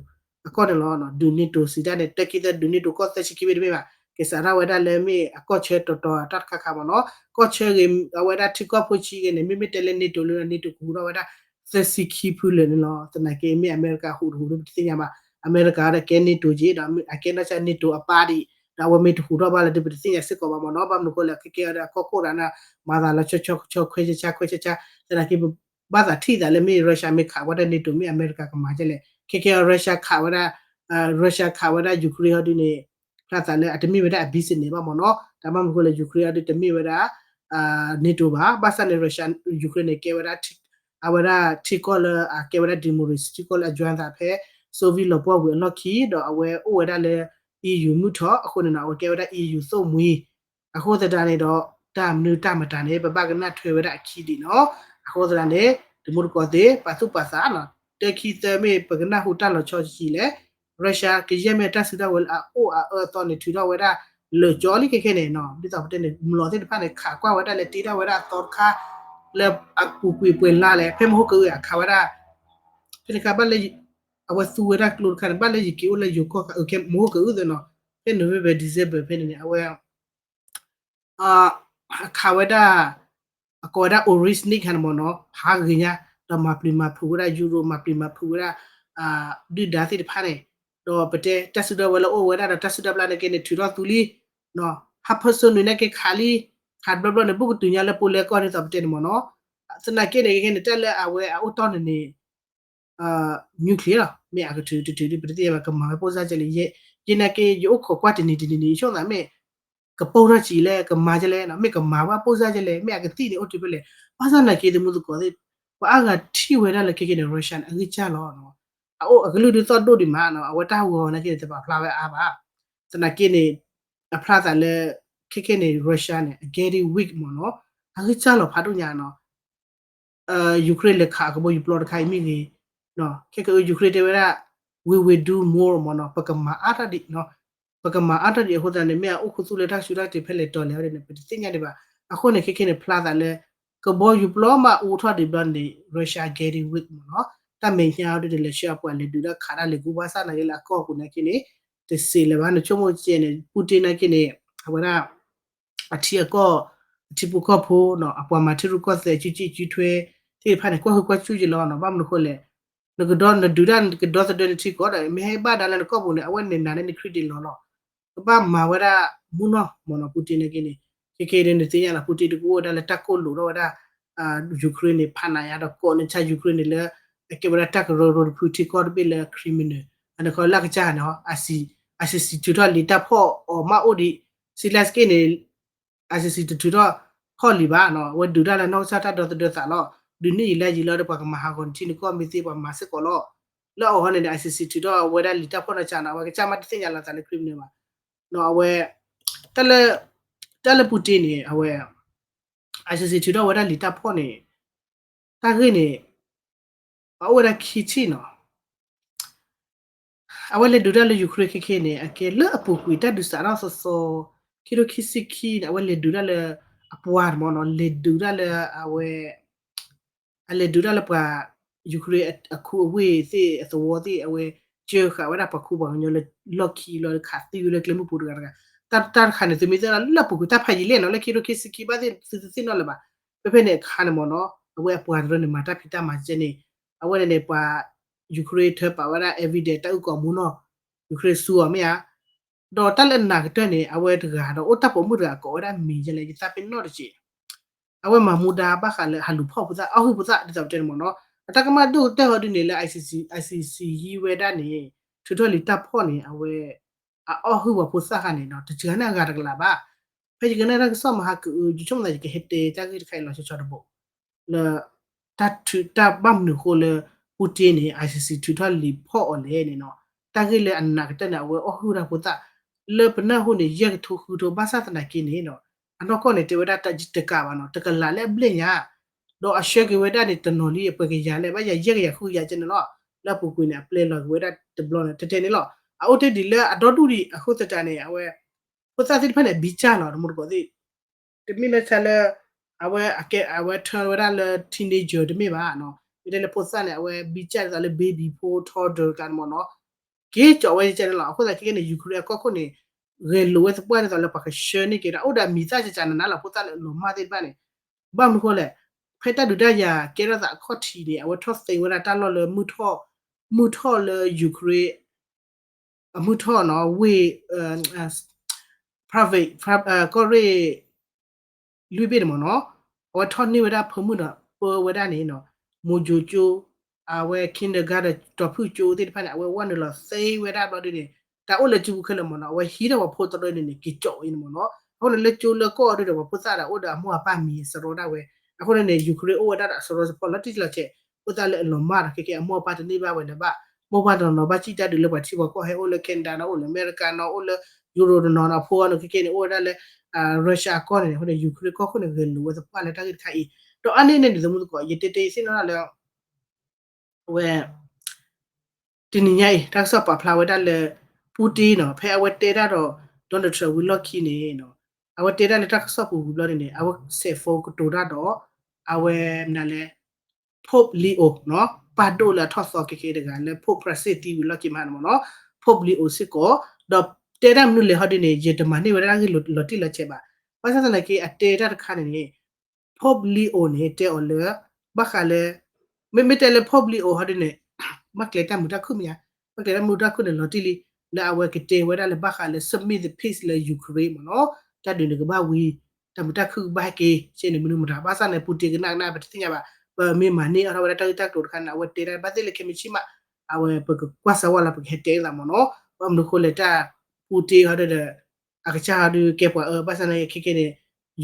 အကီၢ်န့ၣ်လီၤ. ဒုး NATO စံးတၢ်န့ၣ် တၢ်ခံသၢဒုး NATO ကီၢ်သၢဆံခံဘ့ၣ်တဘ့ၣ်ဘၣ်, ကစးထီၣ်ဝဲဒၣ်လၢမ့ၢ်အကီၢ်ဆၢတီၤတီၤတၢ်တခါခါမ့ၢ်နီၤ, ကီၢ်ဆၢဂ့ၤ အဝဲဒၣ်ထံကီၢ်ဖိဆံးဂ့ၤန့ၣ် မ့မ့ၢ်တဲလၢ NATO လၢ NATO ကဟူးထီၣ်ဝဲဒၣ် သၢဆံခံဖုလၢာ်န့ၣ်လီၤ. သနာ်က့မ့ၢ်အမဲရကၤဟူးတဟူးဒီးပတသ့ၣ်ညါဘၣ်, အမဲရကၤဒီးကဲ NATO က့ၤဒီး အကဲနီၢ်ကစၢ် NATO အပါဒံး, ဒီးအဝဲမ့ၢ်တဟူးထီၣ်ဘၣ်လၢဒုးပတသ့ၣ်ညါစ့ၢ်ကီးဘၣ်မ့ၢ်နီၤ, ဘၣ်မနုၤဃိလဲၣ် ခဲကဲဒီးအကီၢ်ခိၣ်တဂၤန့ၣ် မၤသးလီၤဆီဆီခွဲဆါခွဲဆါခွဲဆါ, သနာ်က့ ဘၣ်သးထံၣ်သးလၢမ့ၢ် Russia မ့ၢ်ခးဝဲဒၣ် NATO မ့ၢ်အမဲရကၤကမၤကလဲၣ်, ခဲကဲ Russia ခးဝဲဒၣ် Russia ခးဝဲဒၣ် Ukraine ဟီဒုန့ၣ် ဖျါသးလၢအတမ့ၢ်ဝဲဒၣ်အ business ဘၣ်မ့ၢ်နီၤ. တၢ်ဘၣ်မနုၤအဃိလဲၣ် Ukraine အဒုးတမ့ၢ်ဝဲဒၣ် NATO ဘၣ်. ဘၣ်ဆၣ်န့ၣ် Russia Ukraine န့ၣ် ကဲဝဲဒၣ် အဝဲဒၣ်ထံကီၢ်လၢအကဲဝဲဒၣ် democracy ထံကီၢ်လၢအ join သးဖဲ Soviet လီၤပှီၢ်ဝံၤအလီၢ်ခံ ဒီးအဝဲအိၣ်ဝဲဒၣ်လၢ EU မုၢ်ထီၣ်အဃိန့ၣ်နီၤ အဝဲကဲဝဲဒၣ် EU သိၣ်မှံ အဃိသတးန့ၣ်ဒီး တၢ်မနုၤတၢ်မတၤန့ၣ် ပဘၣ်ကနၣ်ထွဲဝဲဒၣ်အခံဒံးနီၤ. အဃိသတးန့ၣ် တမူတကိးသ့ၣ် ပာ်သူၣ်ပာ်သးနီၤ တၢခံသၢမ့ၢ်ပကနၢ်ဟူတၢ်လီၤဆီဆံးလဲၣ် Russia ကယဲၢ်မ့ၢ်တၢ်စုတၢ်ဝဲၤလၢအအိၣ်အအၢအသီန့ၣ် ထုးထီၣ်ဝဲဒၣ်လၢာ်ကၠီလံခဲခဲန့ၣ်နီၤ. ဒ်သိးပတဲန့ၣ် မျိာ်သ့ၣ်တဖၣ်န့ၣ် ခးကွၢ်ဝဲဒၣ်လၢတ့ထီၣ်ဝဲဒၣ်အသီတခါ လၢအပူၤကွံာ်ပှဲၤလါလဲၣ် ဖဲမဟိကၢအုအခးဝဲဒၣ် ဖဲန့ၣ်ခါဘၣ်လၢ အဝဲသူဝဲဒၣ်ကျိတခါန့ၣ် ဘၣ်လၢယက့ၤအိၣ်လၢယိၤကီၢ်ခါ အု ခဲမဟိကၢအုသ့နီၤ ဖဲ November December ဖဲန့ၣ်န့ၣ် အဝဲ အခးဝဲဒၣ် အကိးဝဲဒၣ် Oryzhnik ခါန့ၣ်မ့ၢ်နီၤ ဟးဂ့ၤညါ ဒီးမၤပျံၤမၤဖုးဝဲဒၣ် Euro မၤပျံၤမၤဖုးဝဲဒၣ် ဒုၣ်ဒါသ့ၣ်တဖၣ်န့ၣ် ဒီးပတဲတၢ်စုဒီဝဲလၢအိၣ်ဝဲဒၣ်ဒီး တၢ်စုဒီဘျါန့ၣ်က့န့ၣ် ထုးထီၣ်သူလံ ဟး person နုာ်န့ၣ်က့ခးလံ ခးတဘျီဘျီန့ၣ် ဘူးကတုၤညါလၢပူၤလဲကီၢ်ဒ်သိးပတဲန့ၣ်မ့ၢ်နီၤ သနာ်က့န့ၣ် ကဲန့ၣ် တၢ်လၢအဝဲအအိၣ်တီၢ်န့ၣ်န့ၣ် nuclear လီၤ မ့ၢ်အကထုးတထုးဒ်ပတသ့ၣ်ညါဘၣ် ကမၤဝဲပိၢ်စၢ်ကဲလဲၣ် ယဲနာ်က့ ယအိၣ်ခိးကွၢ်တနံၤတနံၤန့ၣ် ယဆိကမိၣ်သးမ့ၢ် ကပိၢ်ထီၣ်ကံးလဲၣ် ကမၤကဲလဲၣ် မ့ၢ်ကမၤဝဲပိၢ်စၢ်ကဲလဲၣ် မ့ၢ်အကသံၣ်န့ၣ် အိၣ်တုၤဖဲလဲၣ် ဘၣ်ဆၣ်သနာ်က့ သမူသကိးသ့ၣ် ပှၤအါဂၤထံၣ်ဝဲဒၣ်လၢခဲခဲန့ၣ် Russia န့ၣ် အဂံၢ်စၢ်လီၤ အအိၣ်အကလုၢ်ဒုးသီၣ်ဒိၣ်ဒံးမး အဝဲတၢ်ဟးဂီၤနာ်က့န့ၣ် တပာ်ဖျါဝဲအါဘၣ် သနာ်က့န့ၣ် အဖျါသးလၢ ခဲခဲန့ၣ် Russia န့ၣ် အ getting weak မ့ၢ်နီၤ အဂံၢ်စၢ်လီၤဖးဒိၣ်ညါနီၤ Ukraine လဲၤခးအကဘီယူၤပျီတခါအံၤမ့ၢ်ဂ့ၤ ခဲက Ukraine တဲဝဲဒၣ် we will do more မ့ၢ်နီၤ ပကမၤအါထီၣ်ဒံး ပကမၤအါထီၣ်ဒံးအဃိသတးန့ၣ် မ့ၢ်အအိၣ်ခူသူၣ်လၢတၢ်ကဆူးတၢ်ကတ့ၤဖဲလဲၣ်တီၤလဲၣ်ဝဲန့ၣ် ပတသ့ၣ်ညါဒံးဘၣ် အဃိန့ၣ် ခဲခဲန့ၣ် ဖျါသးလၢ ကဘီယူၤပျီမးအူထီၣ်ဒံးဘျီန့ၣ် Russia getting weak မ့ၢ်နီၤ တၢ်မဲာ်ညါအီၤဒ်န့ၣ် လဲၤဆှၢအပှၤလဲၤဒုးတၢ်ခးတၢ်လဲၤကူဘၣ်ဆၣ်နာ်က့လၢအကီၢ်ပူၤနာ်က့န့ၣ် တစ့းလၢၤဘၣ် နဆိကမိၣ်ကဲန့ၣ် Putin နာ်က့န့ၣ် အဝဲဒၣ် အထံအကီၢ် အထံဖိကီၢ်ဖိ အပှၤမၤထံရူၢ်ကီၢ်သဲး ကၠူကၠံကၠူထွဲ သ့ၣ်တဖၣ်န့ၣ် ကွၢ်ဟုၣ်ကွၢ်စူၣ်က့ၤလီၤနီၤ ဘၣ်မနုၤအဃိလဲၣ် နကဒီနဒုးတၢ်နကဒီသဒၢနထံကီၢ်ဒီး မ့ၢ်ဟဲဘၣ်ဒါလၢနကီၢ်ပူၤန့ၣ် အဝဲန့ၣ်နၤလၢနခရံာ်ဒံးလီၤလီၤ ကဘၣ်မၤဝဲဒၣ်မူနီၢ်မ့ၢ်နီၤ Putin နာ်က့န့ၣ် ခဲကဲဒ်နသ့ၣ်ညါလီၤ Putin တကအိၣ်ဝဲဒၣ်လၢတၢ်ကိၢ်လိာ်ထီၣ်ဝဲဒၣ် Ukraine န့ၣ် ဖးနးယါဒီးကိးန့ၢ်ဆါ Ukraine န့ၣ်လၢ အကဲဝဲဒၣ်တၢ်ကရၢကရိတဖုထံကီၢ်တဘ့ၣ်လၢ criminal အန့ၣ်ခီလၢအကစၢ်န့ၣ် ICC ထုးထီၣ်လံာ်တၢ်ဖီၣ်အီၤမးအိၣ်ဒံး Zelenskyy န့ၣ် ICC တထုးထီၣ်ဖီၣ်လံာ်ဘၣ်နီၤ အဝဲဒုးတၢ်လၢနီၢ်ကစၢ်တၢ်ဒီသဒၢသးလီၤ ဒုးန့ၢ်ယံာ်လၢယံာ်လီၤဒီး ပှၤကမၤဟးဂီၤနထံနကီၢ်မ့ၢ်သ့ ပှၤမၤစ့ၢ်ကီးလီၤ လၢအဂီၢ်န့ၣ်ဒီး ICC ထုးထီၣ်ဝဲဒၣ်လံာ်တၢ်ဖီၣ်နီၢ်ကစၢ်နီၤ အဝဲကစၢ်မးတသ့ၣ်ညါလီၤသးလၢ criminal ဘၣ် အဝဲ တၢ်လၢ တၢ်လၢ Putin န့ၣ် အဝဲ ICC ထုးထီၣ်ဝဲဒၣ်လံာ်တၢ်ဖီၣ်န့ၣ် တၢ်ဂ့ၢ်န့ၣ် အအိၣ်ဝဲဒၣ်ခံထံၣ်နီၤ အဝဲလဲၤဒုးတၢ်လၢ Ukraine ခဲခဲန့ၣ် အကဲလၢအပူၤကွံာ်တၢ်ဒုးစးထီၣ်သီသီ ခံထိခံဆံခံန့ၣ် အဝဲလဲၤဒုးတၢ်လၢ အပှၤတမ့ၢ်နီၤ လဲၤဒုးတၢ်လၢအဝဲ အလဲၤဒုးတၢ်လၢပှၤ Ukraine အခူအဝ့ၢ်သ့ၣ်အသဝီသ့ၣ် အဝဲ ကၢဃာ်ဝဲဒၣ်ပှၤခူပှၤကညီလၢလီၢ်ခံလီၤ ခးသံဝဲလၢကျဲမုၢ်ပူၤတဂၤတဂၤ တၢ်တခါန့ၣ် သုမ့ၢ်သ့ၣ်နီၣ်လၢအပူၤကွံာ်တၢ်ဖးယံာ်လဲၣ်နီၤ လၢခံထိခံဆံခံဘၣ်သ့ၣ် သုတသ့ၣ်နီၣ်လၢၤဘၣ် ဖဲဖဲန့ၣ်အခါန့ၣ်မ့ၢ်နီၤ အဝဲအပှၤတရၢန့ၣ် မၤတၢ်ဖံးတၢ်မၤကဲန့ၣ် အဝဲန့ၣ်န့ၣ် ပှၤ Ukraine ထၢပာ်ဝဲဒၣ် evidence တၢ်အုၣ်ကီၤမူနီၢ် Ukraine စူအီၤမ့ၢ်ဧါ ဒီးတၢ်လၢအနာ်ကတၢၢ်န့ၣ် အဝဲတဂၤဒီးအိၣ်တၢ်ပိာ်မုၣ်တဂၤကိးဝဲဒၣ်မံၤယဲလဲၣ် ယသးပ့ၤနီၣ်တက့ၢ် အဝဲမၤမူဒါဘၣ်ဃးလၢဟးလူၤဖီၣ်ဖိသၣ် အီၣ်ဟုၣ်ဖိသၣ်ဒ်သိးပတဲန့ၣ်မ့ၢ်နီၤ အတၢ်ကမၣ်ဒိၣ်ကတၢၢ်ဟီဒ်န့ၣ်လၢ ICC, ICC ဟံးဝဲဒၣ်န့ၣ် ထုးထီၣ်လံာ်တၢ်ဖီၣ်န့ၣ် အဝဲ အအီၣ်ဟုၣ်ပှၤဖိသၣ်ဃါန့ၣ်ဒီး တစှၤန့ၢ်အဂၤတကလးဘၣ် ဖဲယကနၣ်တၢ်ကစီၣ်မဟါကအု ယဆိကမိၣ်သး ယကဟဲတဲတၢ်ဂ့ၢ်တခါအံၤလီၤဆီဆီတဘိ လၢ တၢ်ထုးတၢ်ဘၣ်မနုၤအဃိလၢ Putin န့ၣ် ICC ထုးထီၣ်လံာ်ဖီၣ်အီၤလဲၣ်န့ၣ်နီၤ တၢ်ဂ့ၢ်လၢအနာ်ကတၢၢ်န့ၣ် အဝဲအီၣ်ဟုၣ်တၢ်ဖိသၣ် လၢပနၢ်ဟူန့ၣ် ယဲၢ်ကထိဃုကထိ ဘၣ်ဆၣ်သနာ်က့န့ၣ်နီၤ အနီၢ်ကီၢ်န့ၣ် တဲဝဲဒၣ်တကးဘၣ်နီၤ တကလးလၢအဘျဲၣ်ညါ ဒီးအဆှၢက့ၤဝဲဒၣ်န့ၣ် တနီၤလံ အပှဲၤကယၤလၢ ဘၣ်ယၤယဲၢ်ကယၤဃုကယၤကဲန့ၣ်လီၤ လၢအပူၤကွံာ်န့ၣ် အပျဲလီၤက့ၤဝဲဒၣ်တဘျီန့ၣ် တဲတဲန့ၣ်လီၤ အအိၣ်တ့ၢ်ဒံးလၢအဒီဒူၣ်ဒံး အဃိသတးန့ၣ် အဝဲ ဖိသၣ်သ့ၣ်တဖၣ်န့ၣ် အဘံကၢ်လီၤ တမူတကိးသ့ၣ် တမ့ၢ်လၢဆၢလၢ အဝဲအကဲ အဝဲထၢဝဲဒၣ်လၢ teenager တမ့ၢ်ဘၣ်နီၤ မ့ၢ်တဲလၢဖိသၣ်န့ၣ် အဝဲဘံကၢ်ဒ်သိးလၢ baby ဖိ toddler ကျါန့ၣ်မ့ၢ်နီၤ က့ၤကၠီးဝဲကဲန့ၣ်လီၤ အဃိသတးခဲကဲန့ၣ် Ukraine အကီၢ်ခိၣ်န့ၣ် ဂဲၤလိာ်ဝဲသပှၢ်ဒ်သိးလၢပှၤကဆှၢန့ၢ်က့ၤဒၣ် အိၣ်ဒီးအမံၤသၣ်ကကနနၤလီၤ ဖိသၣ်လၢအလီၤမၢ်သ့ၣ်တဖၣ်န့ၣ် ဘၣ်မနုၤဃိလဲၣ် ဖဲတၢ်ဒုးတၢ်ယၤကဲထီၣ်သးအခီၣ်ထံးန့ၣ် အဝဲထီၣ်သ့ဝဲဒၣ်တၢ်လီၢ်လၢမုၢ်ထီၣ် မုၢ်ထီၣ်လၢ Ukraine အမုၢ်ထီၣ်နီၤ ဝ့ၢ် private ကီၢ်ရ့ၣ် လွံၢ်ဘ့ၣ်န့ၣ်မ့ၢ်နီၤ အဝဲထီၣ်န့ၢ်ဝဲဒၣ်ဖၢမုၢ်ဒီးပၢဝဲဒၣ်န့ၣ်နီၤ မိၤယိၤကၠိ အဝဲ kindergarten တီၤဖုၣ်ကၠိသ့ၣ်တဖၣ်န့ၣ် အဝဲဝဲနုာ်လီၤသ့ဝဲဒၣ်ဘျီဒ်န့ၣ် တၢ်အိၣ်လၢကၠူပူၤခဲလၢာ်မ့ၢ်နီၤ အဝဲဟံးထီၣ်ပှၤဖိတရီန့ၣ်န့ၣ် က့ၤကၠီၣ်အံၤန့ၣ်မ့ၢ်နီၤ. အဃိန့ၣ်လၢကၠိလၢကီၢ်အီၤဒ်ဒီး ပှၤဖိသၣ်ဒီးအိၣ်ဒီးအမိၢ်အပၢ်မံၤစရီဒၣ်ဝဲ. အဃိန့ၣ်န့ၣ် Ukraine အိၣ်ဝဲဒၣ်ဒီးအစရီစဖီလီၤတံၢ်လီၤဆဲး, ဖိသၣ်လၢအလီၤမၢ်ဒီး ခဲကဲအမိၢ်အပၢ်တန့ၢ်ဘၣ်ဝဲလၢၤဘၣ်. မိၢ်ပၢ်တနီၤနီၤဘၣ်စံၣ်တၢ်ဒုးလၢပှၤထံပှၤကီၢ်ဟဲအိၣ်လၢ Canada နီၤ အိၣ်လၢ America နီၤ အိၣ်လၢ Europe တနီၤနီၤ အဖိအီၤန့ၣ် ခဲကဲန့ၣ် အိၣ်ဝဲဒၣ်လၢ Russia အကီၢ်န့ၣ် အဃိန့ၣ် Ukraine ကီၢ်ခိၣ်န့ၣ် ဂဲၤလိာ်ဝဲသပှၢ်လၢတၢ်ဂ့ၢ်တခါအံၤ, ဒီးအါန့ၢ်န့ၣ် ဒ်သမုသကိး ယတဲတဲယသ့ၣ်နီၣ်ဒၣ်လၢ အဝဲ တနံၤညါအံၤ တၢ်ကစီၣ်ပာ်ဖျါဝဲဒၣ်လၢ Putin နီၤ ဖဲအဝဲတဲတၢ်ဒီး Donald Trump ဝံၤလီၢ်ခံန့ၣ်နီၤ အဝဲတဲဒၣ်လၢတၢ်ကစီၣ်ပူၤဝံၤဘျီန့ၣ်န့ၣ် အဝဲစဲး phone ကတိၤတၢ်ဒီး အဝဲမနုၤလဲၣ် Pope Leo နီၤ ပၢ်ဒိၣ်လၢအထီၣ်သီက့ၤက့ၤတဂၤလၢ Pope Francis သံဝံၤလီၢ်ခံမးန့ၣ်မ့ၢ်နီၤ Pope Leo စ့ၢ်ကီး ဒီးတဲတၢ်မနုၤလဲၣ်ဟီဒ်န့ၣ် ယတမၤန့ၢ်ဝဲဒၣ်တၢ်ဂ့ၢ်လီၤတံၢ်လီၤဆဲးဘၣ်. ဘၣ်ဆၣ်သနာ်က့ အတဲတၢ်တခါန့ၣ်န့ၣ် Pope Leo န့ၣ် တဲအီၤလၢ ဘၣ်ဃးလၢ မ့မ့ၢ်တဲလၢ Pope Leo ဟီဒ်န့ၣ် ဘၣ်ကျဲၤတၢ်မုာ်တၢ်ခုၣ်မ့ၢ်ဧါ, ဘၣ်ကျဲၤတၢ်မုာ်တၢ်ခုၣ်န့ၣ် လီၤတံၢ်လံ လၢအဝဲကတဲဝဲဒၣ်လၢဘၣ်ဃးလၢ submit the peace လၢ Ukraine မ့ၢ်နီၤ တၢ်ဒုးန့ၣ်ကဘၣ်ဝံၤ တၢ်မုာ်တၢ်ခုၣ်ကဘၣ်ဟဲက့ၤ ကဲန့ၣ်မနုၤမတၤ ဘၣ်ဆၣ်န့ၣ် Putin ကနၣ်ကနၣ် ပတသ့ၣ်ညါဘၣ် ပမ့ၢ်မၤန့ၢ်အါထီၣ်ဝဲဒၣ်တၢ်ဂ့ၢ်တၢ်ကျိၤတခါန့ၣ် အဝဲတဲဒၣ်ဘၣ်သ့ၣ်လၢခဲမုၢ်ဆ့ၣ်မး အဝဲပကကွၢ်စၢၤဝဲလီၤ ပကဟဲတဲအသးမ့ၢ်နီၤ ဘၣ်မနုၤဃိလဲၣ်တၢ် Putin ဟီဒ်ဒီး အကစၢ်ဟီဒ်ကဲပှၤအၢ ဘၣ်ဆၣ်န့ၣ် ခဲကဲန့ၣ်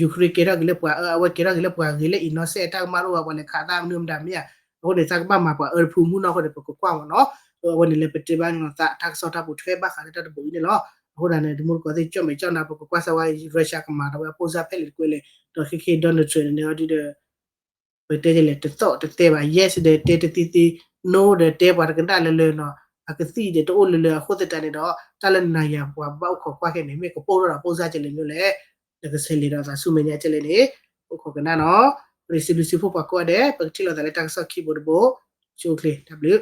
Ukraine ကဲထီၣ်က့ၤလၢပှၤအၢ အဝဲကဲထီၣ်က့ၤလၢပှၤဂ့ၤလၢ innocent တၢ်ကမၣ်တအိၣ်ဘၣ် ပှၤလဲၤခးသးမနုၤမတၤမ့ၢ်ဧါ. အဃိန့ၣ် သးကဘၣ်မၤပှၤအၢတဖုမုၢ်နီၢ်အဃိန့ၣ် ပကကွၢ်မ့ၢ်နီၤ အဝဲန့ၣ်လၢပတဲဘၣ်န့ၣ်လီၤသး တၢ်ကစီၣ်တၢ်ပိာ်ထွဲဘၣ်ဃးလၢတၢ်တဘိအံၤန့ၣ်လီၤ. အဃိသတးန့ၣ် တမူတကိးသ့ၣ် ကၠီၣ်မဲာ်ကၠီၣ်နါ ပကကွၢ်စၢၤဝဲ Russia ကမၤဒီးဝဲအပိၢ်စၢ်ဖဲလဲၣ်တကွဲလဲၣ် ဒီးခဲကဲ Donald Trump န့ၣ်န့ၣ်ဒ်ဒီး ပတဲဒ်လဲၣ် တသီၣ်တသဲဘၣ် yes ဒီးတဲတသံသံ no ဒီးတဲပှၤတကနၣ်လၢလၢနီၤ အကသံၣ်ဒီးတအိၣ်လၢလၢ အဃိသတးန့ၣ်ဒီး တၢ်လၢနၤယၤပှၤဘၣ်အိၣ်ခိးကွၢ်ခဲန့ၣ် မ့ၢ်ကပိၢ်ထီၣ်ဒီးပိၢ်စၢ်ကလဲၣ်မ့ၢ်လဲၣ် နကဆဲးလဲၤဒီးသးဆူမဲာ်ညါကလဲၣ်န့ၣ် အိၣ်ခိးကနၣ်နီၤ ပရ့စံးဘျုးစံးဖှိၣ်ပှၤကိးဂၤဒဲး ပကထံၣ်လိာ်သးလၢတၢ်ကစီၣ်ခံဘိတဘိ ဆိချ့ တၢ်ဘျုး